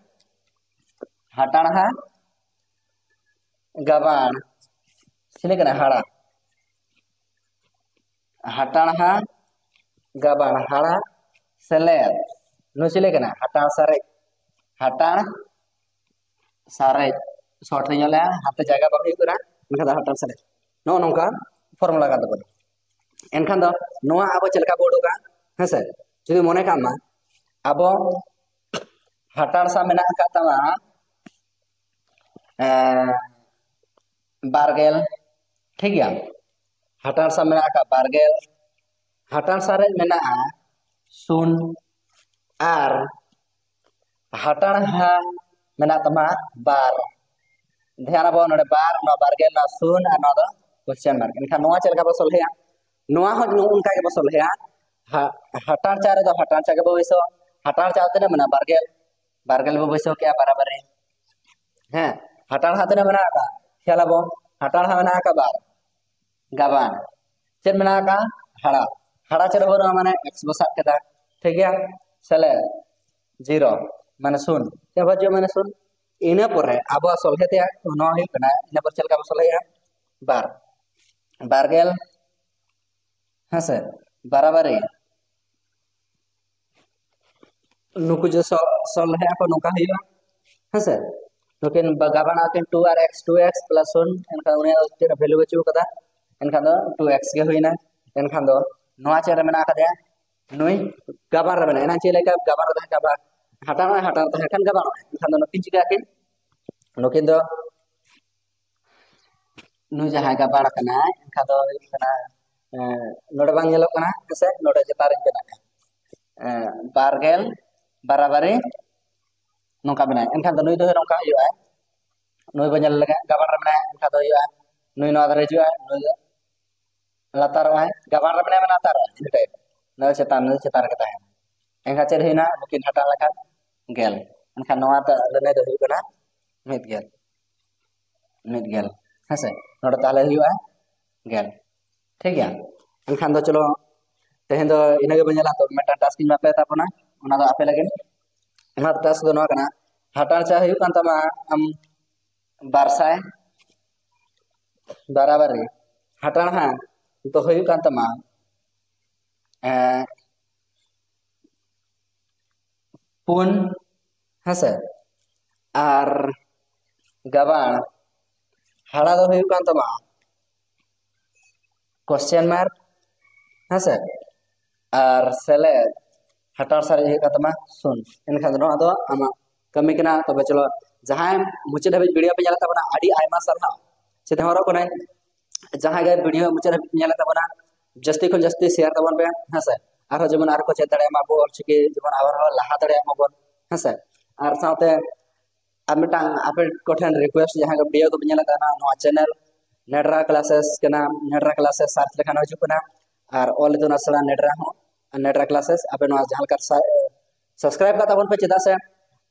ᱦᱟᱴᱟᱬ ᱦᱟ ᱜᱟᱵᱟᱬ, ᱪᱤᱞᱤ ᱠᱟᱱᱟᱭ? ᱦᱟᱲᱟ, ᱦᱟᱴᱟᱬ ᱦᱟ ᱜᱟᱵᱟᱬ, ᱦᱟᱲᱟ ᱥᱮᱞᱮᱫ, ᱱᱩᱭ ᱪᱤᱞᱤ ᱠᱟᱱᱟᱭ? ᱦᱟᱴᱟᱬ ᱥᱟᱨᱮᱡ, ᱦᱟᱴᱟᱬ ᱥᱟᱨᱮᱡ, ᱥᱚᱨᱴ ᱨᱮ ᱧᱮᱞ ᱞᱮᱜᱼᱟ, ᱦᱟᱱᱛᱮ ᱡᱟᱭᱜᱟ ᱵᱟᱝ ᱦᱩᱭᱩᱜ ᱠᱟᱱᱟ, ᱢᱮᱱᱠᱷᱟᱱ ᱫᱚ ᱦᱟᱴᱟᱬ ᱥᱟᱨᱮᱡ᱾ ᱱᱚᱜᱼᱚ ᱱᱚᱝᱠᱟ ᱯᱷᱚᱨᱢᱩᱞᱟ ᱠᱟᱱ ᱛᱟᱵᱚᱱᱟ᱾ ᱮᱱᱠᱷᱟᱱ ᱫᱚ ᱱᱚᱣᱟ ᱟᱵᱚ ᱪᱮᱫ ᱞᱮᱠᱟ ᱵᱚ ᱩᱰᱩᱠᱟ? ᱦᱮᱸ ᱥᱮ, ᱡᱩᱫᱤ ᱢᱚᱱᱮ ᱠᱟᱜ ᱢᱟ ᱟᱵᱚ ᱦᱟᱴᱟᱬ ᱥᱟ ᱢᱮᱱᱟᱜ ᱟᱠᱟᱫ ᱛᱟᱢᱟ ᱮᱸ, ᱵᱟᱨᱜᱮᱞ᱾ ᱴᱷᱤᱠ ᱜᱮᱭᱟ, ᱦᱟᱴᱟᱬ ᱥᱟ ᱢᱮᱱᱟᱜ ᱟᱠᱟᱫ ᱵᱟᱨᱜᱮᱞ᱾ ᱦᱟᱴᱟᱬ ᱥᱟ ᱨᱮ ᱢᱮᱱᱟᱜᱼᱟ ᱥᱩᱱ ᱟᱨ ᱦᱟᱴᱟᱬ ᱦᱟ ᱢᱮᱱᱟᱜ ᱛᱟᱢᱟ ᱵᱟᱨ᱾ ᱫᱷᱮᱭᱟᱱ ᱟᱵᱚ ᱱᱚᱰᱮ ᱵᱟᱨ, ᱱᱚᱣᱟ ᱵᱟᱨᱜᱮᱞ, ᱱᱚᱣᱟ ᱥᱩᱱ ᱟᱨ ᱱᱚᱣᱟ ᱫᱚ ᱠᱚᱥᱪᱮᱱ ᱢᱟᱨᱠ᱾ ᱮᱱᱠᱷᱟᱱ ᱱᱚᱣᱟ ᱪᱮᱫ ᱞᱮᱠᱟ ᱵᱚ ᱥᱚᱞᱦᱮᱭᱟ? ᱱᱚᱣᱟ ᱦᱚᱸ ᱱᱚᱜᱼᱚ ᱱᱚᱝᱠᱟ ᱜᱮᱵᱚ ᱥᱚᱞᱦᱮᱭᱟ᱾ ᱦᱟ-, ᱦᱟᱴᱟᱬ ᱪᱟ ᱨᱮᱫᱚ ᱦᱟᱴᱟᱬ ᱪᱟ ᱜᱮᱵᱚ ᱵᱟᱹᱭᱥᱟᱹᱣᱟ᱾ ᱦᱟᱴᱟᱬ ᱪᱟ ᱛᱤᱱᱟᱹᱜ ᱢᱮᱱᱟᱜᱼᱟ? ᱵᱟᱨᱜᱮᱞ᱾ ᱵᱟᱨᱜᱮᱞ ᱵᱚ ᱵᱟᱹᱭᱥᱟᱹᱣ ᱠᱮᱜᱼᱟ ᱵᱟᱨᱟᱵᱟᱨᱤ᱾ ᱦᱮᱸ, ᱦᱟᱴᱟᱬ ᱦᱟ ᱛᱤᱱᱟᱹᱜ ᱢᱮᱱᱟᱜ ᱟᱠᱟᱫ? ᱠᱷᱮᱭᱟᱞ ᱟᱵᱚ, ᱦᱟᱴᱟᱬ ᱦᱟ ᱢᱮᱱᱟᱜ ᱟᱠᱟᱫ ᱵᱟᱨ᱾ ᱜᱟᱵᱟᱬ ᱪᱮᱫ ᱢᱮᱱᱟᱜ ᱟᱠᱟᱫ? ᱦᱟᱲᱟ᱾ ᱦᱟᱲᱟ ᱪᱮᱫ ᱦᱚᱸ ᱵᱟᱹᱱᱩᱜᱼᱟ, ᱢᱟᱱᱮ ᱮᱠᱥ ᱵᱚ ᱥᱟᱵ ᱠᱮᱫᱟ᱾ ᱴᱷᱤᱠ ᱜᱮᱭᱟ, ᱥᱮᱞᱮᱫ ᱡᱤᱨᱳ, ᱢᱟᱱᱮ ᱥᱩᱱ᱾ ᱪᱮᱫ ᱵᱟᱹᱪᱩᱜᱼᱟ? ᱢᱟᱱᱮ ᱥᱩᱱ᱾ ᱤᱱᱟᱹ ᱯᱚᱨᱮ ᱟᱵᱚᱣᱟᱜ ᱥᱚᱞᱦᱮ ᱛᱮᱭᱟᱜ ᱱᱚᱣᱟ ᱦᱩᱭᱩᱜ ᱠᱟᱱᱟ, ᱤᱱᱟᱹ ᱯᱚᱨᱮ ᱪᱮᱫ ᱞᱮᱠᱟ ᱵᱚ ᱥᱚᱞᱦᱮᱭᱟ? ᱵᱟᱨ, ᱵᱟᱨᱜᱮᱞ, ᱦᱮᱸ ᱥᱮ, ᱵᱟᱨᱟᱵᱟᱨᱤ ᱱᱩᱠᱩ ᱡᱮ ᱥᱚ-, ᱥᱚᱞᱦᱮ ᱟᱠᱚ, ᱱᱚᱝᱠᱟ ᱦᱩᱭᱩᱜᱼᱟ, ᱦᱮᱸ ᱥᱮ᱾ ᱱᱩᱠᱤᱱ ᱵᱟ-, ᱜᱟᱵᱟᱱ ᱟᱹᱠᱤᱱ ᱴᱩ ᱟᱨ ᱮᱠᱥ, ᱴᱩ ᱮᱠᱥ ᱯᱞᱟᱥ ᱥᱩᱱ, ᱮᱱᱠᱷᱟᱱ ᱩᱱᱤᱭᱟᱜ ᱫᱚ ᱪᱮᱫ ᱦᱚᱸ ᱵᱷᱮᱞᱩ ᱵᱟᱹᱪᱩᱜ ᱠᱟᱫᱟ, ᱮᱱᱠᱷᱟᱱ ᱫᱚ ᱴᱩ ᱮᱠᱥ ᱜᱮ ᱦᱩᱭᱱᱟ᱾ ᱮᱱᱠᱷᱟᱱ ᱫᱚ ᱱᱚᱣᱟ ᱪᱮᱫ ᱨᱮ ᱢᱮᱱᱟᱜ ᱟᱠᱟᱫᱮᱭᱟ? ᱱᱩᱭ ᱜᱟᱵᱟᱱ ᱨᱮ ᱢᱮᱱᱟᱭᱟ᱾ ᱮᱱᱟᱝ ᱪᱮᱫ ᱞᱮᱠᱟ ᱜᱟᱵᱟᱱ ᱨᱮ ᱛᱟᱦᱮᱸ ᱠᱟᱱᱟ? ᱦᱟᱴᱟᱬ ᱨᱮ, ᱦᱟᱴᱟᱬ ᱨᱮ ᱛᱟᱦᱮᱸ ᱠᱷᱟᱱ ᱜᱟᱵᱟᱱ ᱨᱮ᱾ ᱮᱱᱠᱷᱟᱱ ᱫᱚ ᱱᱩᱠᱤᱱ ᱪᱤᱠᱟᱹ ᱟᱹᱠᱤᱱ? ᱱᱩᱠᱤᱱ ᱫᱚ ᱱᱩᱭ ᱡᱟᱦᱟᱸᱭ ᱜᱟᱵᱟᱱ ᱠᱟᱱᱟᱭ, ᱮᱱᱠᱷᱟᱱ ᱫᱚ ᱦᱩᱭᱩᱜ ᱠᱟᱱᱟ, ᱮᱸ, ᱱᱚᱰᱮ ᱵᱟᱝ ᱧᱮᱞᱚᱜ ᱠᱟᱱᱟ, ᱦᱮᱸ ᱥᱮ? ᱱᱚᱰᱮ ᱪᱮᱛᱟᱱ ᱨᱤᱧ ᱵᱮᱱᱟᱜᱼᱟ᱾ ᱮᱸ, ᱵᱟᱨ ᱜᱮᱞ ᱵᱟᱨᱟᱵᱟᱨᱤ ᱱᱚᱝᱠᱟ ᱢᱮᱱᱟᱭᱟ᱾ ᱮᱱᱠᱷᱟᱱ ᱫᱚ ᱱᱩᱭ ᱫᱚ ᱱᱚᱝᱠᱟ ᱦᱩᱭᱩᱜᱼᱟ, ᱱᱩᱭ ᱵᱚᱱ ᱧᱮᱞ ᱞᱮᱜᱮ, ᱜᱟᱵᱟᱱ ᱨᱮ ᱢᱮᱱᱟᱭᱟ, ᱮᱱᱠᱷᱟᱱ ᱫᱚ ᱦᱩᱭᱩᱜᱼᱟ, ᱱᱩᱭ ᱱᱚᱣᱟ ᱫᱷᱟᱨᱮ ᱦᱤᱡᱩᱜᱼᱟ, ᱱᱩᱭ ᱫᱚ ᱞᱟᱛᱟᱨᱚᱜᱼᱟᱭ, ᱜᱟᱵᱟᱱ ᱨᱮ ᱢᱮᱱᱟᱭᱟ, ᱢᱟᱱᱮ ᱞᱟᱛᱟᱨᱚᱜᱼᱟᱭ, ᱤᱱᱟᱹ ᱴᱟᱭᱤᱯ᱾ ᱱᱩᱭ ᱪᱮᱛᱟᱱ, ᱱᱩᱭ ᱪᱮᱛᱟᱱ ᱨᱮᱜᱮ ᱛᱟᱦᱮᱱᱟ᱾ ᱮᱱᱠᱷᱟᱱ ᱪᱮᱫ ᱦᱩᱭᱱᱟ? ᱱᱩᱠᱤᱱ ᱦᱟᱴᱟᱬ ᱞᱮᱠᱷᱟᱱ ᱜᱮᱞ᱾ ᱮᱱᱠᱷᱟᱱ ᱱᱚᱣᱟ ᱫᱚ ᱞᱟᱹᱱᱟᱹᱭ ᱫᱚ ᱦᱩᱭᱩᱜ ᱠᱟᱱᱟ ᱢᱤᱫ ᱜᱮᱞ, ᱢᱤᱫ ᱜᱮᱞ, ᱦᱮᱸ ᱥᱮ? ᱱᱚᱰᱮ ᱛᱟᱦᱚᱞᱮ ᱦᱩᱭᱩᱜᱼᱟ ᱜᱮᱞ᱾ ᱴᱷᱤᱠ ᱜᱮᱭᱟ, ᱮᱱᱠᱷᱟᱱ ᱫᱚ ᱪᱚᱞᱚ, ᱛᱮᱦᱮᱧ ᱫᱚ ᱤᱱᱟᱹ ᱜᱮᱵᱚᱱ ᱧᱮᱞᱟ᱾ ᱛᱚ ᱢᱤᱫᱴᱟᱝ ᱴᱟᱥᱠ ᱤᱧ ᱮᱢᱟ ᱯᱮ ᱛᱟᱵᱚᱱᱟ, ᱚᱱᱟ ᱫᱚ ᱟᱯᱮ ᱞᱟᱹᱜᱤᱫ᱾ ᱚᱱᱟ ᱴᱟᱥᱠ ᱫᱚ ᱱᱚᱣᱟ ᱠᱟᱱᱟ, ᱦᱟᱴᱟᱬ ᱪᱟ ᱦᱩᱭᱩᱜ ᱠᱟᱱ ᱛᱟᱢᱟ ᱟᱢ ᱵᱟᱨ ᱥᱟᱭ ᱵᱟᱨᱟᱵᱟᱨᱤ, ᱦᱟᱴᱟᱬ ᱦᱟ ᱫᱚ ᱦᱩᱭᱩᱜ ᱠᱟᱱ ᱛᱟᱢᱟ, ᱮᱸ, ᱯᱩᱱ, ᱦᱮᱸᱥᱮ? ᱟᱨ ᱜᱟᱵᱟᱬ, ᱦᱟᱲᱟ ᱫᱚ ᱦᱩᱭᱩᱜ ᱠᱟᱱ ᱛᱟᱢᱟ ᱠᱚᱥᱪᱮᱱ ᱢᱟᱨᱠ, ᱦᱮᱸᱥᱮ? ᱟᱨ ᱥᱮᱞᱮᱫ, ᱠᱷᱟᱴᱟᱲ ᱥᱟᱨᱮᱡ ᱦᱩᱭᱩᱜ ᱠᱟᱱ ᱛᱟᱢᱟ ᱥᱩᱱ᱾ ᱮᱱᱠᱷᱟᱱ ᱫᱚ ᱱᱚᱣᱟ ᱫᱚ ᱟᱢᱟᱜ ᱠᱟᱹᱢᱤ ᱠᱟᱱᱟ᱾ ᱛᱚᱵᱮ ᱪᱚᱞᱚ, ᱡᱟᱦᱟᱸᱭ ᱢᱩᱪᱟᱹᱫ ᱫᱷᱟᱹᱵᱤᱡ ᱵᱷᱤᱰᱤᱭᱳ ᱯᱮ ᱧᱮᱞᱮᱫ ᱛᱟᱵᱚᱱᱟ, ᱟᱹᱰᱤ ᱟᱭᱢᱟ ᱥᱟᱨᱦᱟᱣ᱾ ᱪᱮᱫ ᱦᱚᱸ ᱠᱟᱱᱟ, ᱡᱟᱦᱟᱸᱭ ᱜᱮ ᱵᱷᱤᱰᱤᱭᱳ ᱢᱩᱪᱟᱹᱫ ᱫᱷᱟᱹᱵᱤᱡ ᱧᱮᱞᱮᱫ ᱛᱟᱵᱚᱱᱟ, ᱡᱟᱹᱥᱛᱤ ᱠᱷᱚᱱ ᱡᱟᱹᱥᱛᱤ ᱥᱮᱭᱟᱨ ᱛᱟᱵᱚᱱ ᱯᱮ, ᱦᱮᱸ ᱥᱮ᱾ ᱟᱨᱦᱚᱸ ᱡᱮᱢᱚᱱ ᱟᱨ ᱠᱚ ᱪᱮᱫ ᱫᱟᱲᱮᱭᱟᱜ ᱢᱟ, ᱟᱵᱚ ᱚᱞᱪᱤᱠᱤ ᱡᱮᱢᱚᱱ ᱟᱵᱚ ᱦᱚᱸ ᱞᱟᱦᱟ ᱫᱟᱲᱮᱭᱟᱜ ᱢᱟᱵᱚᱱ, ᱦᱮᱸ ᱥᱮ᱾ ᱟᱨ ᱥᱟᱶᱛᱮ ᱟᱨ ᱢᱤᱫᱴᱟᱝ ᱟᱯᱮ ᱠᱚᱴᱷᱮᱱ ᱨᱤᱠᱩᱭᱮᱥᱴ, ᱡᱟᱦᱟᱸ ᱜᱮ ᱵᱷᱤᱰᱤᱭᱳ ᱠᱚᱯᱮ ᱧᱮᱞᱮᱫ ᱠᱟᱱᱟ, ᱱᱚᱣᱟ ᱪᱮᱱᱮᱞ ᱱᱮᱰᱨᱟ ᱠᱞᱟᱥᱮᱥ ᱠᱟᱱᱟ, ᱱᱮᱰᱨᱟ ᱠᱞᱟᱥᱮᱥ ᱥᱟᱨᱪ ᱞᱮᱠᱷᱟᱱ ᱦᱤᱡᱩᱜ ᱠᱟᱱᱟ᱾ ᱟᱨ ᱚᱞ ᱤᱛᱩᱱ ᱟᱥᱲᱟ ᱱᱮᱰᱨᱟ ᱦᱚᱸ, ᱱᱮᱰᱨᱟ ᱠᱞᱟᱥᱮᱥ, ᱟᱯᱮ ᱱᱚᱣᱟ ᱡᱟᱦᱟᱸ ᱞᱮᱠᱟ ᱥᱟᱵᱥᱠᱨᱟᱭᱤᱵ ᱠᱟᱜ ᱛᱟᱵᱚᱱ ᱯᱮ, ᱪᱮᱫᱟᱜ ᱥᱮ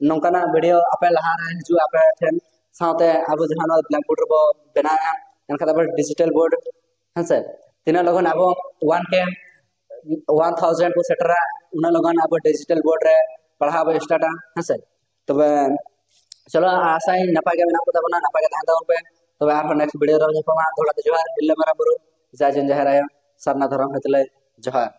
ᱱᱚᱝᱠᱟᱱᱟᱜ ᱵᱷᱤᱰᱤᱭᱳ ᱟᱯᱮ ᱞᱟᱦᱟᱨᱮ ᱦᱤᱡᱩᱜᱼᱟ ᱟᱯᱮ ᱴᱷᱮᱱ᱾ ᱥᱟᱶᱛᱮ ᱟᱵᱚ ᱡᱟᱦᱟᱸ ᱱᱚᱣᱟ ᱵᱞᱮᱠᱵᱳᱨᱰ ᱨᱮᱵᱚ ᱵᱮᱱᱟᱣᱮᱫᱼᱟ, ᱮᱱᱠᱷᱟᱱ ᱟᱵᱚ ᱰᱤᱡᱤᱴᱟᱞ ᱵᱳᱨᱰ, ᱦᱮᱸ ᱥᱮ, ᱛᱤᱱᱟᱹᱜ ᱞᱚᱜᱚᱱ ᱟᱵᱚ ᱚᱣᱟᱱ ᱠᱮ ᱚᱣᱟᱱ ᱛᱷᱟᱣᱡᱮᱱᱰ ᱵᱚ ᱥᱮᱴᱮᱨᱟ, ᱩᱱᱟᱹᱜ ᱞᱚᱜᱚᱱ ᱟᱵᱚ ᱰᱤᱡᱤᱴᱟᱞ ᱵᱳᱨᱰ ᱨᱮ ᱯᱟᱲᱦᱟᱣ ᱵᱚ ᱥᱴᱟᱨᱴᱟ, ᱦᱮᱸ ᱥᱮ᱾ ᱛᱚᱵᱮ ᱪᱚᱞᱚ, ᱟᱥᱟᱭᱟᱹᱧ ᱱᱟᱯᱟᱭ ᱜᱮ ᱢᱮᱱᱟᱜ ᱠᱚ ᱛᱟᱵᱚᱱᱟ, ᱱᱟᱯᱟᱭ ᱜᱮ ᱛᱟᱦᱮᱱ ᱛᱟᱵᱚᱱ ᱯᱮ᱾ ᱛᱚᱵᱮ ᱟᱨᱦᱚᱸ ᱱᱮᱠᱥᱴ ᱵᱷᱤᱰᱤᱭᱳ ᱨᱮ ᱧᱟᱯᱟᱢᱟ᱾ ᱫᱚᱦᱲᱟ ᱛᱮ ᱡᱚᱦᱟᱨ, ᱵᱤᱨᱞᱟᱹ ᱢᱟᱨᱟᱝ ᱵᱩᱨᱩ, ᱡᱟᱭ ᱡᱚᱱ ᱡᱟᱦᱮᱨ ᱟᱭᱳ, ᱥᱟᱨᱱᱟ ᱫᱷᱚᱨᱚᱢ ᱦᱟᱹᱛᱞᱟᱹᱭ ᱡᱚᱦᱟᱨ᱾